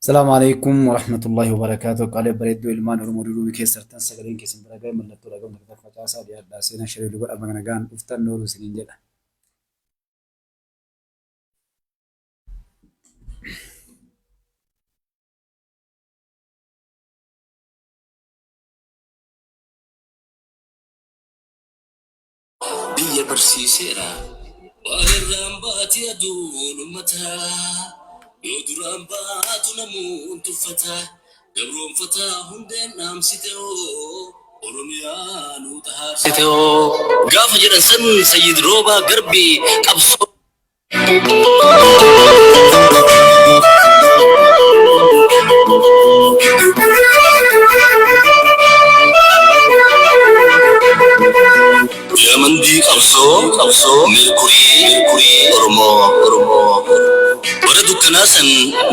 Salaamu alaikum warahmatullahi wabarakaatuh. Qaalee bareedduu ilmaan Oromoo duduubi keessa jirtan sagaleen keessan bira ga'e mallattoo dhagahuun takka facaasaa dhiyaadhaa seenaa shiree luba dhabama nagaan dhuftan nooruu isiniin jedha. Biyya barsiiseera. Baalerraan baati aduun ummataa. Yoo duraan baatu namuun tuffata. Gabroonfataa hundeen dhaamsite hoo. Oromiyaa nuu xahaarsite hoo. Gaafa jedhan san Sayyid Roobaa Garbii qabsoo. Diyaamandii qabsoo qabsoo meerkurii meerkurii Oromoo Oromoo. Bara dukkanaa san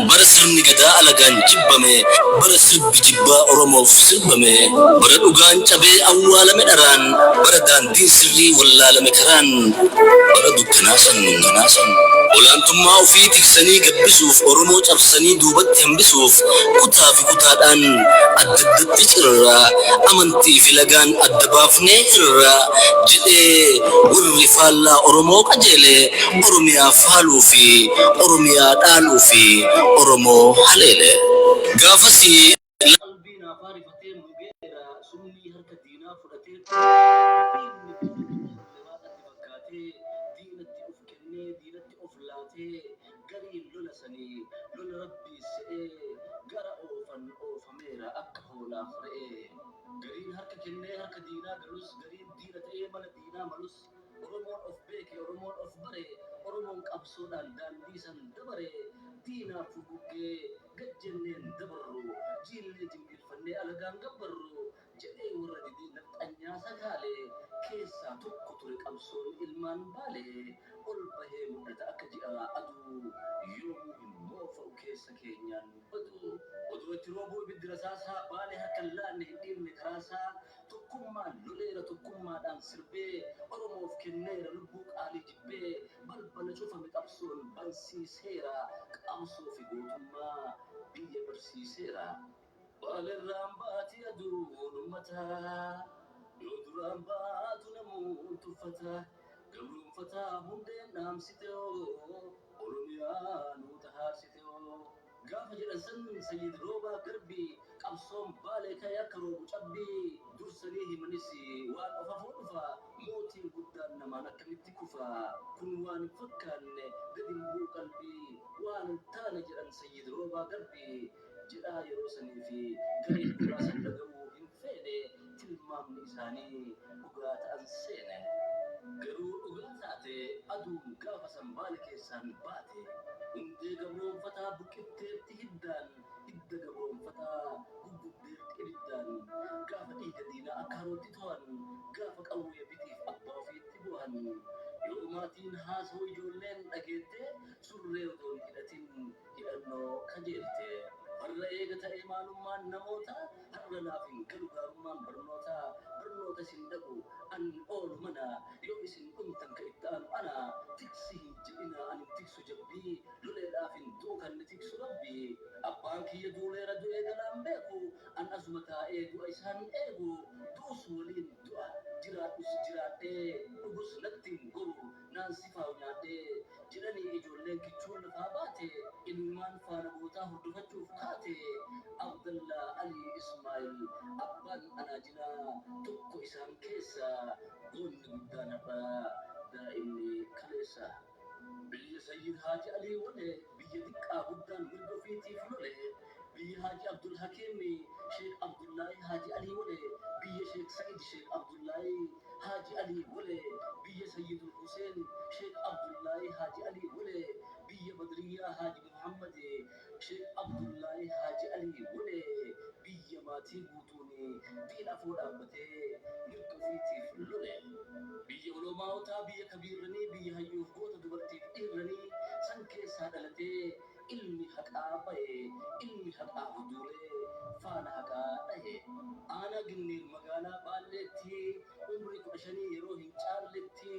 bara sirni gadaa alagaan jibbame bara sirbi jibbaa Oromoof sirbame bara dhugaan cabee awwaalame dharaan bara daandiin sirrii wallaalame karaan bara dukkanaa san dukkanaa san olaantummaa ofii tiksanii gabbisuuf Oromoo cabsanii duubatti hambisuuf kutaa fi kutaadhaan adda addatti cirra amantii fi lagaan adda baafnee hirra jedhee warri faallaa Oromoo qajeele Oromiyaa faaluu fi Oromiyaa dhaaluu fi Oromoo haleele. Gaafasi. Qalbii naafaa rifatee mugeera summii harka diinaa fudhatee diinni bifa hin jirre waaqatti fakkaatee diinatti of kennee diinatti of laatee gariin lola sanii lola rabbii se'ee gara oofan oofameera akka hoolaaf re'ee gariin harka kennee harka diinaa galus gariin diina ta'ee mala diinaa malus Oromoon of beeke Oromoon of bare Oromoon qabsoodhaan daandii san dabare diinaaf furguggee gad jennee hin dabarru jiillee jilbiilfannee alagaan gabbarru jedhee warra didee nafxanyaa sakaale keessaa tokko ture qabsoon ilmaan Baalee ol bahee mul'ata akka ji'a aduu yoomuu hin moofa'u keessa keenyaan badu odoo itti roobuu ibiddi rasaasaa Baalee harka hin laanne hin dhiifne karaasaa Tokkummaan loleera tokkummaadhaan sirbee Oromoof kenneera lubbuu qaalii jibbee Balbala cufame qabsoon bansiiseera Qabsoo fi gootummaa biyya barsiiseera. Baalerraan baati aduun ummataa Yoo duraan baatu namuun tuffata Gabroonfataa hundeen dhaamsite hoo Oromiyaa nuu xahaarsite hoo. Gaafa jedhan san Sayyid Roobaa Garbii qabsoon Baalee ka'e akka roobu cabbii dursanii himanis waan of afoo dhufa mootiin guddaan namaan akkamitti kufa kun waan hin fakkaanne gad hin bu'u qalbii waan hin taane jedhan Sayyid Roobaa Garbii jedhaa yeroo sanii fi gareen duraa san dhaga'uu hin feene tilmaamni isaanii dhugaa ta'an seene. Garuu dhugaa taate aduun gaafa san Baale keessaan baate. Hundee gabroomfataa buqqifteerti hiddaan, hidda gabroomfataa guggubdeerti ibiddaan. Gaafa dhiiga diinaa akka harootti to'an, gaafa qawwee bitiif abbaa ofiitti boohan. Yoo maatiin haasawu ijoolleen dhageette, surree otoo hin hidhatin hidhannoo kajeelte. Har'a eega ta'ee maalummaan namootaa, har'a naaf hin galu gaarummaan barnootaa. Barnoota isin dhaqu an oolu mana, yoo isin dhumtan ka itti aanu ana. Tiksi hin jedhinaa an hin tiksu jabbii, loleedhaaf hin du'u kan ni tiksu Rabbi. Abbaan kiyya duuleera du'ee galaan beeku, an asuma taa'ee du'a isaan eegu. Du'us waliin du'a, jiraadhus jiraadhee, dhugus natti hin goru. Naan sifaawu nyaadhee jedhanii ijoolleen kichuun lafaa baate imimmaan faana gootaa hordofachuuf kaate Abdallaa Alii Ismaa'il abbaan Anaajinaa tokko isaan keessa goonni guddaan har'aa daa'imni kaleessa. Biyya Sayyid Haaji Alii Wale biyya diqqaa guddaan mirga ofiitiif lole biyya Haaji Abdulhakiim Sheek Abdullaahi Haaji Alii Wale biyya Sheek Sa'id Sheek Abdullaahi Haaji Alii Wole, biyya Sayyidul Huseen Sheek Abdullaahi Haaji Alii Wole, biyya Badriyyaa Haaji Muhammad Sheek Abdullaahi Haaji Alii Wole, biyya maatii guutuun diin afoo dhaabbatee mirga ofiitiif lole. Biyya Olomaawotaa, biyya kabiirranii, biyya hayyuuf goota dubartiif dhiirranii san keessaa dhalatee Ilmi haqaa bahe, ilmi haqaaf duulee faana haqaa dhahe. Aanaa Ginniir magaalaa Baalleetti umrii 15 yeroo hin caalletti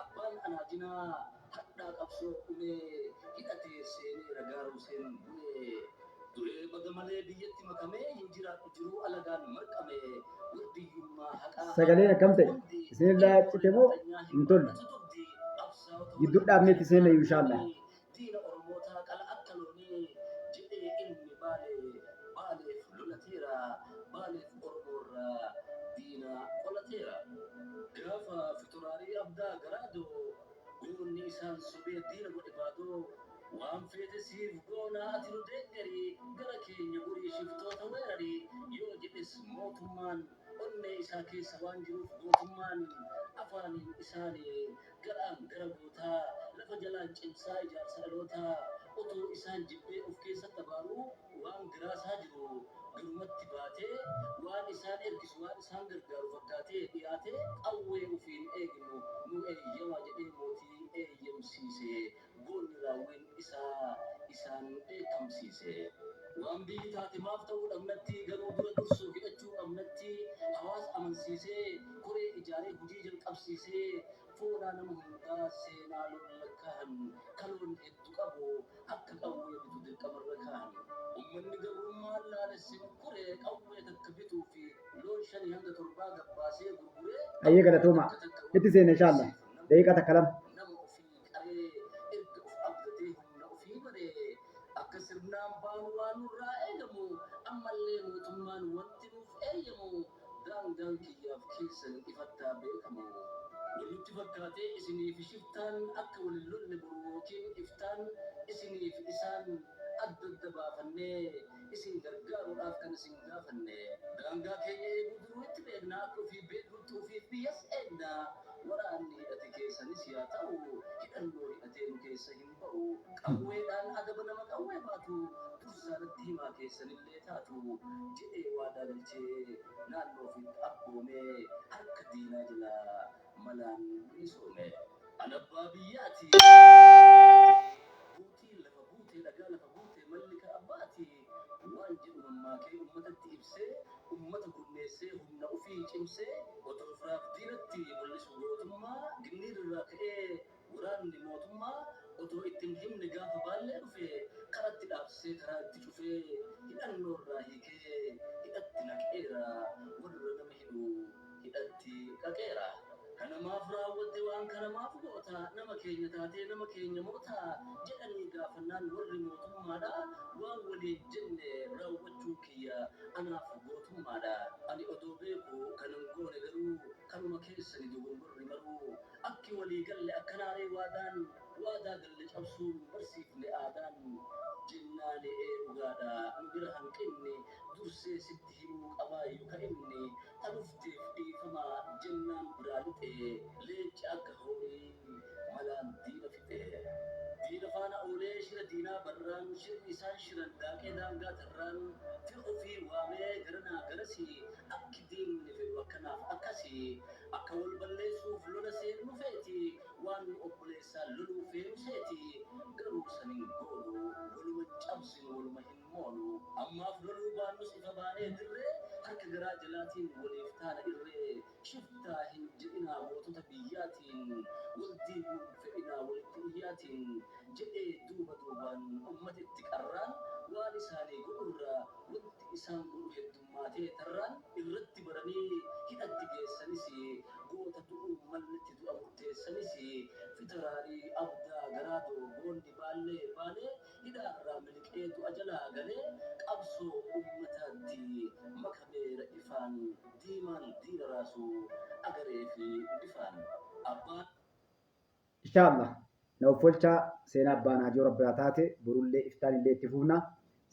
abbaan Anaajinaa hadhaa qabsoo ulee hidhatee seeneera Gaara Huseen bulee. Du'ee baga malee biyyatti makamee hin jiraadhu jiruu alagaan marqame wardiyyummaa haqaa Sagaleen akkam ta'e? hundi Isinirraa ilmoo cite moo nafxanyaa hin hin tolle? bal'atu dugdi qabsaa'ota Gidduu waliin dhaabneetti seenna inshaallah. diina Oromootaa qala akka loonii jedhee ilmi Baalee Baaleef lolateera Baaleef Oromoorraa diina qolateera. Gaafa Fitoraarii Abdaa Garaadoo goonni isaan sobee diina godhe baadoo Waan feete siif goonaa ati nu deeggari gara keenya gorii shiftoota weerari yoo jedhes mootummaan onnee isaa keessa waan jiruuf gootummaan afaaniin isaani garaan gara gootaa lafa jalaan cimsaa ijaarsa dhalootaa otoo isaan jibbee of keessatti abaaruu waan garaasaa jiru garumatti baatee waan isaan ergisu waan isaan gargaaru fakkaatee dhiyaatee qawwee ofiin eegnu nuu eeyyamaa jedhee mootii eeyyamsiise. Goonni raawwiin isaa isaan dheekkamsiise. Waan biyyi taate maaf ta'uu dhabnatti garuu dura dursoo hidhachuu qabnatti hawaasa amansiisee koree ijaaree hujii jalqabsiisee foolaa nama hundaa seenaa loon lakkaahan ka loon heddu qabu akka qawwee bitu dirqamarra kaahan. Ummanni gabrummaan laalesse mukkuree qawwee takka bituufi loon shanii hanga torbaa gabbaasee gurguree Ayyee qawwee galatoomaa. takka takka Itti waan seena inshaallah. qopheesseef nama Daqiiqaa takka lama. nama ofii qaree erga of abdatee humna ofii baree akka sirnaan baanu waan nurraa eegamu ammallee mootummaan wanti nuuf eeyyamu daangaan kiyyaaf keessan ifattaa beekamu. Wal nutti fakkaatee isinii fi shiftaan akka wal hin lolle boru yookiin iftaan isinii fi isaan adda adda baafannee isin gargaaruudhaaf kan isin gaafanne. Daangaa keenya eeguu duruu itti beekna akka ofii beeknutti ofiif biyyas eegna. Waraanni hidhate keessanis yaa ta'u, hidhannoo hidhatee nu keessa hin ba'u. Qawweedhaan adaba nama qawwee baatu, dursaa natti himaa keessanillee taatu, jedhee waadaa galchee naannoo ofiitti abboomee harka diinaa jalaa malaan bilisoome. An abbaa biyyaati, buutiin lafa buutee dhagaa lafa guute malli ka abbaati, waan jedhu mammaakee ummatatti ibsee, ummata gurmeessee humna ufii cimsee, otoo firaaf diinatti mul'isu gootummaa, Ginniir irraa ka'ee waraanni mootummaa, otoo itti hin himne gaafa Baallee dhufe, karatti dhaabsisee karaa itti cufee, hidhannoo irraa hiikee hidhatti naqeera, warra nama hidhu hidhatti dhaqeera. Kana maaf raawwatte waan kana maaf goota nama keenya taatee nama keenya moota jedhanii gaafannaan warri mootummaadha waan waliin jenne raawwachuun kiyya anaaf gootummaadha. Ani odoo beeku kanan goone garuu kanuma keessani dogongorri maruu akki walii galle akkanaaree waadaan waadaa galle cabsuun barsiifne aadaan jennaani ee dhugaadha nu bira hanqinni dursee sitti himuu qabaayyu ka inni Ta dhufteef dhiifama jennaan biraa lixe leenci akka hoorii malaan diina fixe. Diina faana oolee shira diinaa barraan shirri isaan shiran daaqee daangaa tarraan fira ofii waamee garanaa garasii akki diinni fedhu akkanaaf akkasii akka wal balleessuuf lola seennu feeti waan nu obboleessaan loluu feenu seeti garuu san hin goonu waluma hin cabsinu waluma hin moonu. Ammaaf loluu baannus ifa baanee dirree harka garaa jalaatiin waliif taana irree shiftaa hin jedhinaa gootota biyyaatiin wal diiguun fedhinaa walitti iyyaatiin jedhee duuba duubaan ummata itti qarraan waan isaanii godhurra wanti isaan godhu heddummaatee tarraan irratti baranii hidhatti geessanis goota du'uu malletti du'a murteessanis Fitaraarii Abdaa Garaadoo goonni Baallee Baalee Hidhaarraa miliqee du'a jalaa galee qabsoo ummataatti makameera ifaan diimaan diina raasu agaree fi bifaan. Abbaan. Inshaa Allah na offolchaa seenaa abbaa naajoo rabbiraa taate borullee iftaanillee itti fufna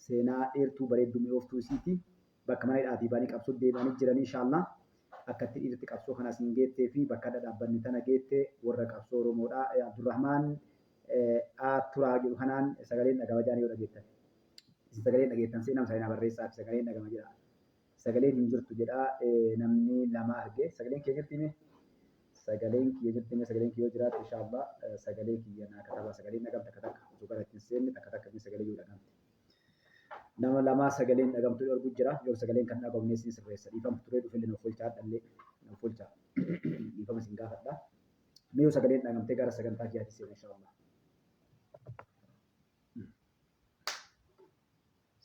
seenaa dheertuu bareedduu mi'ooftuu isiiti bakka mana hidhaatii ba'anii qabsoo deebi'anii jiranii inshaa Allah akka itti dhiirti qabsoo kana asiin geettee fi bakka adda dhaabbanne tana geette warra qabsoo Oromoodha Abdurrahmaan A turaa jedhu kanaan sagaleen dhagama jedhan yoo dhageettan. Isin sagaleen dhageettan seenam seenaa barreessaa fi sagaleen dhagama jedha. Sagaleen hin jirtu jedha namni lama arge. Sagaleen kiyya jirti mee? Sagaleen kiyya jirti mee? Sagaleen kiyya yoo jiraatte inshaallah sagalee kiyya naa katabaa. Sagaleen dhagam takka takka osoo gara ittiin seenne takka takka mee sagalee yoo dhagamte. Nama lamaa sagaleen dhagamtu argu jira. Yoo sagaleen kan dhagamne isin sirreessa. Dhiifama turee dhufellee na folchaa dhallee na folchaa. Dhiifama isin gaafadha. Mee yoo sagaleen dhagamtee gara sagantaa kiyyaatti seena inshaallah.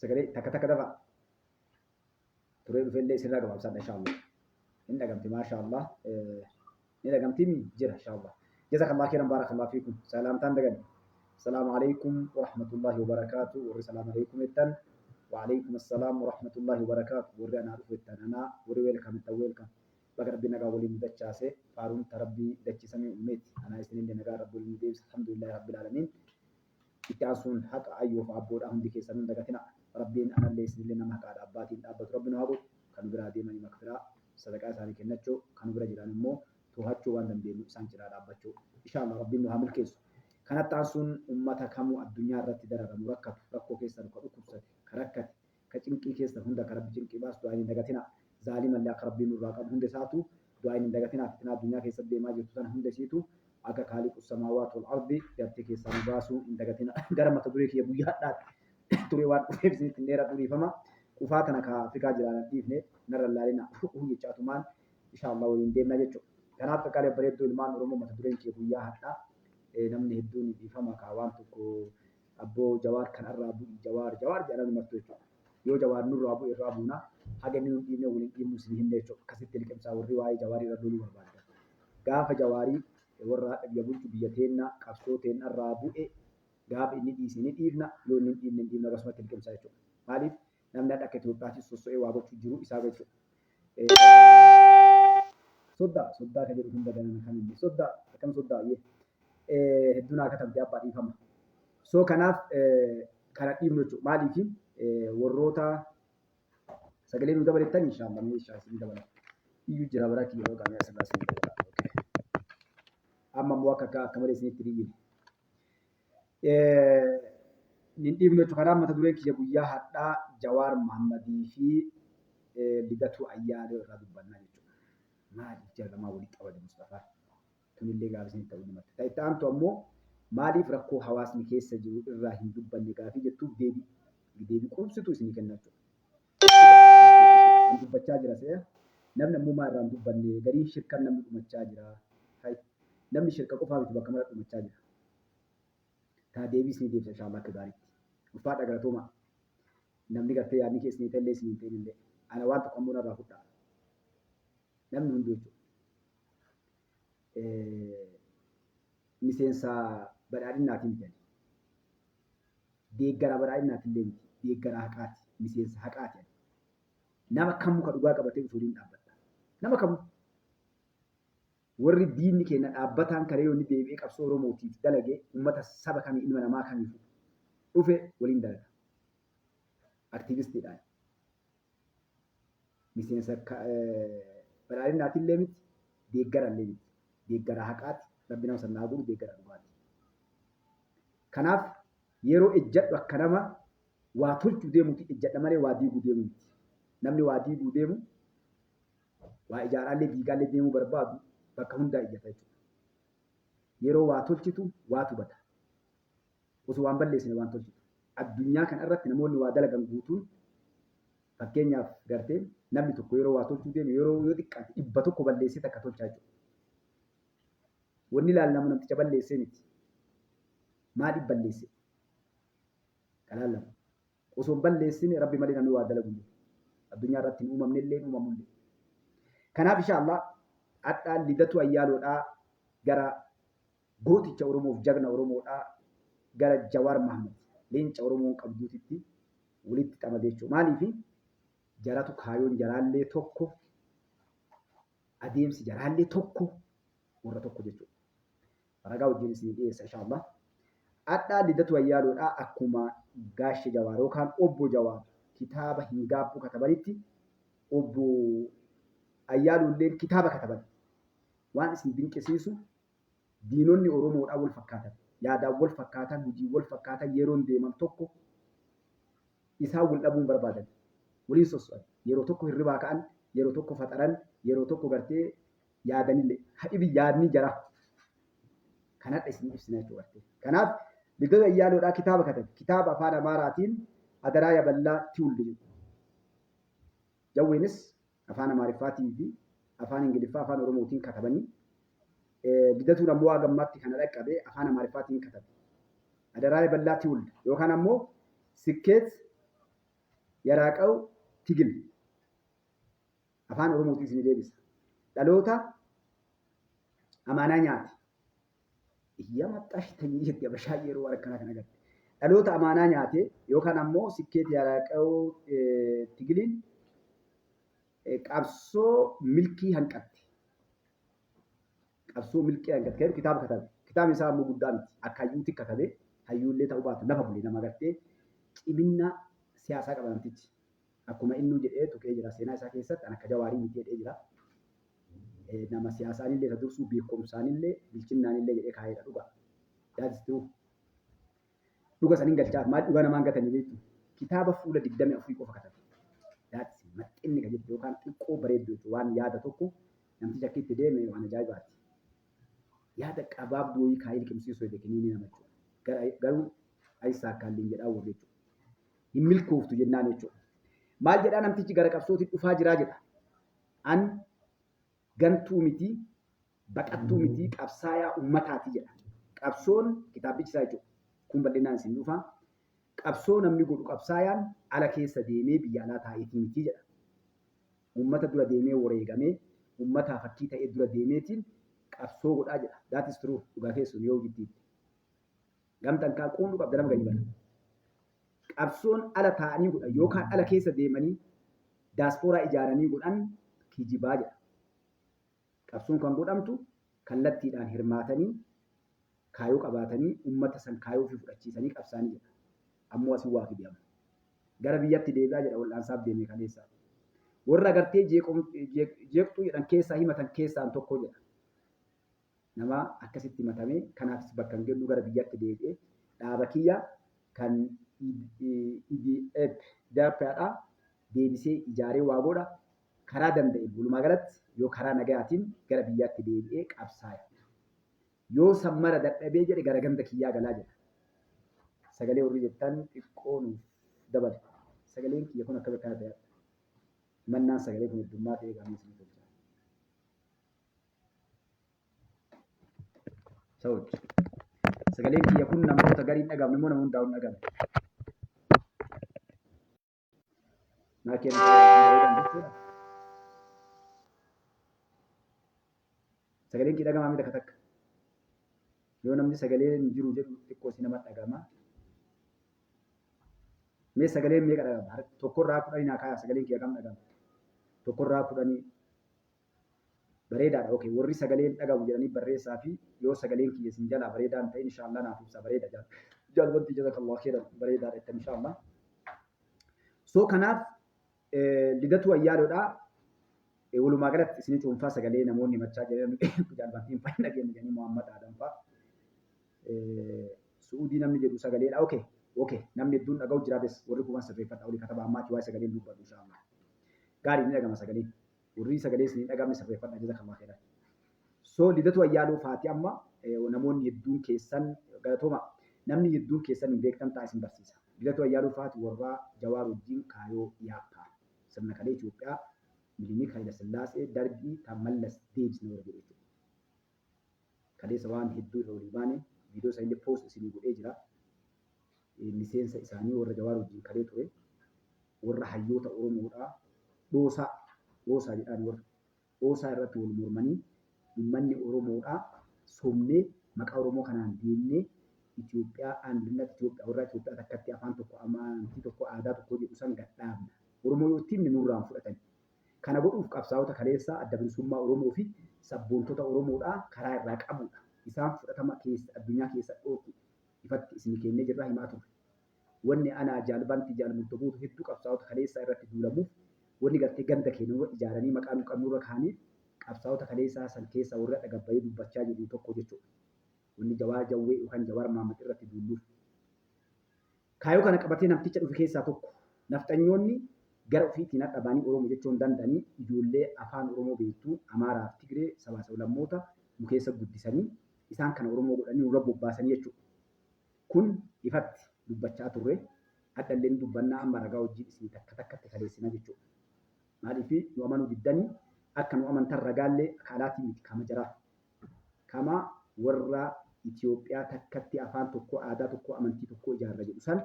Sagalee takka takka dafa. Turee dhufellee isinirraa gabaabsadha inshaallah. Hin dhagamti maashaallah. Ni dhagamti mi jira inshaallah. Jazakallah khairan barakallahu fiikum. Salaamtaan dagan. Salaamu alaikum wa rahmatullahi wa barakaatu. Warri salaam alaikum jettan. Wa alaikum assalaam wa rahmatullahi wa barakaatu. Warri anaa dhufu jettan anaa. Warri welcome jettan welcome. Baga rabbi nagaa waliin nu dachaase. Faaruun ta rabbii dachii samii uumeeti. Anaa isinillee nagaa rabbi waliin nu deebise. Alhamdulillahi rabbil aalamiin. Itti aansuun haqa ayyoof aabboodhaa hundi keessanuu hin dagatinaa. Rabbiin anallee isinillee nama haqaadha abbaatiin dhaabbatu rabbi nu haa godhu. Kan nu biraa deemanii makfiraa sadaqaa isaanii kennachuu, kan nu bira jiran immoo toohachuu waan dandeenyu isaan cinaa dhaabbachuu. Inshaa Allah Rabbiin nu haa milkeessu. Kanatti aansuun ummata kamuu addunyaa irratti dararamu rakkatu, rakkoo keessa ka dhukkubsate, ka rakkate, ka cinqii keessa hunda ka Rabbi cinqii baasu du'aayin hin dagatinaa. Zaalimallee akka Rabbiin nurraa qabu hunda isaatu du'aayin hin dagatinaa. Fitnaa addunyaa keessa deemaa jirtu tana hunda isiitu akka kaaliqu samaawaat wal ardi gartee keessaa nu baasuu hin dagatina. Gara mata duree kiyya guyyaa hadhaatti turee waan dhufeef isinitti hin dheeradhu dhiifama. Qufaa tana ka Afrikaa jiraan hin dhiifne narra hin laalina jechaatumaan insha Allah waliin deemna jechuudha. Kanaaf qaqqaalee bareedduu ilmaan Oromoo mata dureen kiyya guyyaa hadhaa namni hedduun dhiifama ka waan tokko abboo Jawaar kan irraa bu'i Jawaar Jawaar jedha namni martuu jechuudha. Yoo Jawaar nurraa bu'e irraa buuna haga inni nun dhiibne waliin dhiibnu isin himne jechuudha. Akkasitti liqimsaa warri waa'ee Jawaarii irra loluu barbaaddan. Gaafa Jawaarii warra haadha biyya bulchu biyya teenna qabsoo teenna irraa bu'e gaafa inni dhiise ni dhiifna yoo inni hin dhiibne hin dhiibnu akkasumatti liqimsaa jechuudha. Maaliif namni hadha akka Itoophiyaatti sosso'ee waa gochuu jiru isaa jechuudha. Soddaa soddaa kan jedhu kun badanana kaminni soddaa akkam soddaa yee hedduu naa katabde abbaa dhiifama. So kanaaf kana dhiifnu jechuudha. Maaliif warroota sagalee nu dabalettan inshaallah meeshaa isin dabala. Iyyuu jira bara kiyya yoo qaamee asirraa isin dabala. Amma immoo akka akka malee isinitti dhiyyine. Hin dhiifnu jechuudha. Kanaaf mata dureen kiyya guyyaa har'aa Jawaar Mahammadii fi Lidatuu Ayyaalee irraa dubbannaa jechuudha. Maaliif jara lamaa walitti qabate Mustafaan? Tunillee gaafa isin ta'uu namatti. Ta itti aantu ammoo maaliif rakkoo hawaasni keessa jiru irraa hin dubbanne gaafii jettuuf deebii deebii quubsitu isinii kenna jechuudha. An dubbachaa jira se'a. Namni ammoo maa irraa hin dubbanne gariin shirkan namni dhumachaa jira. Hay namni shirka qofaa miti bakka mara dhumachaa jira. Taa deebii isinii deebisa inshallah akka gaariitti. Ulfaadha galatoomaa. Namni gartee yaadni kee isinii ta'ellee isinii hin ta'inillee. Ana waan tokko ammoo narraa fudhaa. Namni hunduu jechuudha. Miseensa badhaadhinnaatii miti ani. Deeggaraa badhaadhinnaati illee miti. Deeggaraa haqaati. Miseensa haqaati ani. Nama kamuu ka dhugaa qabatee dhufu waliin dhaabbadha. Nama kamuu. Warri diinni keenya dhaabbataan kalee yoo inni deebi'ee qabsoo Oromootiif dalage uummata saba kamii ilma namaa kamiifu dhufe waliin dalaga. Aktiivistiidhaan. Miseensa badhaadhinnaati illee miti, deeggara illee miti. Deeggaraa haqaati, rabbi nama san naa godhu deeggara dhugaati. Kanaaf yeroo ejjadhu akka nama waa tolchuu deemuti ejjadha malee waa diiguu deemu miti. Namni waa diiguu deemu waa ijaaraallee diigaallee deemuu barbaadu bakka hundaa ejjata jechuudha. Yeroo waa tolchitu waatu bada. Osoo waan balleessine waan tolchitu. Addunyaa kana irratti namoonni waa dalagan guutuun fakkeenyaaf gartee namni tokko yeroo waa tolchuu deemu yeroo yoo xiqqaate 100 balleessee takka tolchaa jechuudha. Wanni ilaalamu namticha balleessee miti. Maaliif balleesse? Kan ilaalamu. Osoo hin balleessine rabbi malee namni waa dalagu hin jiru. Addunyaa irratti hin uumamne illee hin uumamullee. Kanaaf insha Allah hadhaa Lidatu Ayyaaloodhaa gara gooticha Oromoof jagna Oromoodhaa gara Jawaar Mahmad leenca Oromoon qabduutitti walitti xamade jechuudha. Maaliif jaratu kaayoon jaraallee tokko adeemsi jaraallee tokko warra tokko jechuudha. Ragaa wajjin isinii dhiyeessa insha Allah. Hadhaa Lidatu Ayyaaloodhaa akkuma Gaashe Jawaar yookaan Obbo Jawaar kitaaba hin gaabbuu katabanitti Obbo Ayyaaluulleen kitaaba kataban. Waan isin dinqisiisu diinonni Oromoodhaa wal fakkaatan, yaadaan wal fakkaatan, hojii wal fakkaatan yeroon deeman tokko isaan wal dhabuu hin barbaadan. Waliin sosso'an. Yeroo tokko hirribaa ka'an, yeroo tokko faxaran, yeroo tokko gartee yaadanillee. Hadhibi yaadni jara. Kanadha isin ibsina jechuudha gartee. Kanaaf Lidata Ayyaaloodhaa kitaaba katabe. Kitaaba afaan Amaaraatiin Adaraa Yaballaa Tiwuldi jedhu. Jawweenis afaan Amaariffaatii fi afaan Ingiliffaa afaan Oromootiin katabanii Lidatuun ammoo haga ammaatti kana dhaqqabe afaan Amaariffaatiin katabe. Adaraa Yaballaa Tiwuldi yookaan ammoo Sikkeet Yaraaqaw Tigil afaan Oromootiin isinii deebisa. Dhaloota amaanaa nyaate. Iyya maxxash tanyii jetti Habashaa yeroo waan akkanaa kana agarte. Dhaloota amaanaa nyaate yookaan ammoo Sikkeet Yaraaqaw Tigiliin qabsoo milkii hanqatte. Qabsoo milkii hanqatte kan jedhu kitaaba katabe. Kitaabni isaa ammoo guddaa miti. Akka hayyuutti katabe. Hayyuullee ta'uu baatu lafa bule nama agartee ciminna siyaasaa qaba namtichi. Akkuma innuu jedhee tuqee jira seenaa isaa keessatti an akka Jawaarii miti jedhee jira. Nama siyaasaanillee isa dursuu beekumsaanillee bilchinnaanillee jedhee kaa'eera dhugaa. That is true. Dhuga sanin galchaaf maal dhugaa namaan gatanii beektu. Kitaaba fuula 24 qofa katabe. That is maxxinni ka jettu yookaan xiqqoo bareeddu jechuudha. Waan yaada tokko namtichi akka itti deeme waan ajaa'ibaati. Yaada qabaabduu wayii kaayee liqimsiisuu jedhe kiniinii nama jechuudha. Garuu ayisaakkaaliin jedhaa warri jechuudha. Hin milkooftu jennaan jechuudha. Maal jedhaa namtichi gara qabsootti dhufaa jiraa jedha. An gantuu miti, baqattuu miti, qabsaayaa ummataati jedha. Qabsoon kitaabbichi isaa jechuudha. Kun bal'inaan isin dhufa. Qabsoo namni godhu qabsaayaan ala keessa deemee biyya alaa taa'eetii miti jedha. Ummata dura deemee wareegamee, ummataa fakkii ta'ee dura deemeetiin qabsoo godhaa jedha. That is true. Dhugaa keessuun yoo hojiitti. Gamtaan kaa quunnu qabda nama gadi bara. Qabsoon ala taa'anii godhan yookaan ala keessa deemanii daaspooraa ijaaranii godhan kijibaa jedha. Qabsoon kan godhamtu kallattiidhaan hirmaatanii kaayoo qabaatanii ummata san kaayoo ofii fudhachiisanii qabsaanii jedha. Ammoo asii waa fide amma. Gara biyyatti deebi'aa jedha wal'aansaaf deeme kaleessa. Warra gartee jeeqxuu jedhan keessaa himatan keessaan tokko jedha. Nama akkasitti himatame kanaafis bakka hin kennu gara biyyatti deebi'e dhaaba kiyya kan EDF dha deebisee ijaaree waa godha karaa danda'een walumaa galatti yoo karaa nagayaatiin gara biyyaatti deebi'ee qabsaaya. Yoo san mara dadhabee jedhe gara ganda kiyyaa galaa jedha. Sagalee warri jettan xiqqoo nuuf dabali. Sagaleen kiyya kun akkamitti akkana ta'e? Mannaan sagalee kun heddummaa ta'ee gaamni isin tolcha. Sawuj. Sagaleen kiyya kun namoota gariin dhaga'amne immoo nama hundaa hin dhaga'amne. Naa kennu bareedan jechuudha. Sagaleen kiyya dhaga'amaa miti takka takka. Yoo namni sagalee hin jiru jedhu xiqqoo si nama dhaga'ama. Mee sagaleen meeqa dhaga'ama? Tokkorraa 10 naa kaayaa sagaleen kiyya kam dhaga'ama? Tokkorraa 10 bareedaadha. Okay, warri sagaleen dhagamu jedhanii barreessaa fi yoo sagaleen kiyya isin jalaa bareedaa hin ta'in inshaallah naaf ibsa bareeda jaal. Jaal wanti jazakallah khairan bareedaadha jettan inshaallah. So kanaaf Lidatuu Ayyaaloodha. Walumaa galatti isinii cuunfaa sagalee namoonni himachaa jiran jaal bantiin fa'a hin dhageenye jedhanii Muhammad Adam fa'a. Su'uudii namni jedhu sagaleedha. Okay, okay namni hedduun dhaga'u jira bes warri kuban sirreeffadha olii kataba ammaati waa'ee sagaleen dubbadhu inshaallah. Gaarii ni dhagama sagaleen. Warri sagalee isin hin dhagamne sirreeffadha jazakallah khairan. So Lidatu Ayyaaloo faati amma namoonni hedduun keessan galatooma namni hedduun keessan hin beektan ta'a isin barsiisa. Lidatu Ayyaaloo faati warraa Jawaar wajjin kaayoo yaappaa sirna kalee Itoophiyaa Milinik Hayila Sillaasee Dargii ta Mallas deebisna warra jedhu jechuudha. Kaleessa waan hedduu irra walii baane viidiyoo isaaniillee post isinii godhee jira. Miseensa isaanii warra Jawaar wajjin kalee ture warra hayyoota Oromoodhaa dhoosaa dhoosaa jedhaan warra dhoosaa irratti wal mormanii uummanni Oromoodhaa somnee maqaa Oromoo kanaan deemnee Itoophiyaa andinnat Itoophiyaa warra Itoophiyaa takkatti afaan tokko amantii tokko aadaa tokko jedhu san gadhaabna. Oromoo yoo itti himne nurraan fudhatan. Kana godhuuf qabsaa'ota kaleessaa Adda Bilisummaa Oromoo fi sabboontota Oromoodhaa karaa irraa qabuudha. Isaan fudhatama keessa addunyaa keessa dhoorkuudha. Ifatti isinii keennee jirra himaa turre. Wanni anaa Jaal Bantii Jaal Murto Guutuu hedduu qabsaa'ota kaleessaa irratti duulamuuf wanni gartee ganda keenya nurra ijaaranii maqaa nu qabnurra kaaniif qabsaa'ota kaleessaa san keessaa warri hadha gad bahee dubbachaa jiru tokko jechuudha. Wanni Jawaar Jawwee yookaan Jawaar Mahaammad irratti duulluuf. Kaayoo kana qabatee namticha dhufe keessaa tokko. Nafxanyoonni gara ofiitiin hadha ba'anii Oromo jechuu hin danda'anii ijoollee afaan Oromoo beektu Amaaraa fi Tigree sabaa sablammoota nu keessa guddisanii isaan kana Oromoo godhanii nurra bobbaasanii jechuudha. Kun ifatti dubbachaa turre hadha illee ni dubbannaa amma ragaa wajjin isinii takka takkatti kaleessina jechuudha. Maaliif nu amanuu diddanii akka nu amantan ragaallee ka alaatii miti kama jaraa. Kama warra Itoophiyaa takkatti afaan tokko, aadaa tokko, amantii tokko ijaarra jedhu san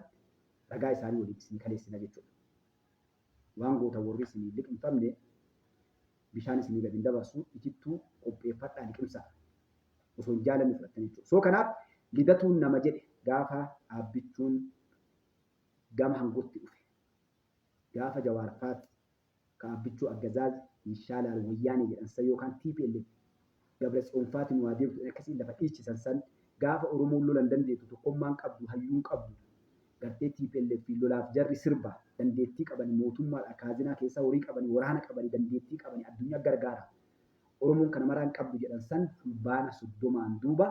ragaa isaanii waliin isinii kaleessina jechuudha. Waan gootan warri isinii liqimfamne bishaan isinii gadi hin dabarsu itittuu qopheeffadhaa liqimsaa. Osoo hin jaalanne fudhattan jechuudha. So kanaaf Lidatuun nama jedhe gaafa Aabbichuun gama hangotti dhufe. Gaafa Jawaar faati ka Aabbichuu Aggazaaz Yishaalaal Wayyaanee jedhan san yookaan tplf Gabratsiyoon faati nu haa deemtu jedhanii akkasiin lafa dhiichisan san gaafa Oromoon lola hin dandeettu tokkommaan qabdu hayyuun qabdu gartee tplf lolaaf jarri sirba dandeettii qabani mootummaadha kaazinaa keessaa horii qabani waraana qabani dandeettii qabani addunyaa gargaara Oromoon kana maraa hin qabdu jedhan san Fulbaana 30n duuba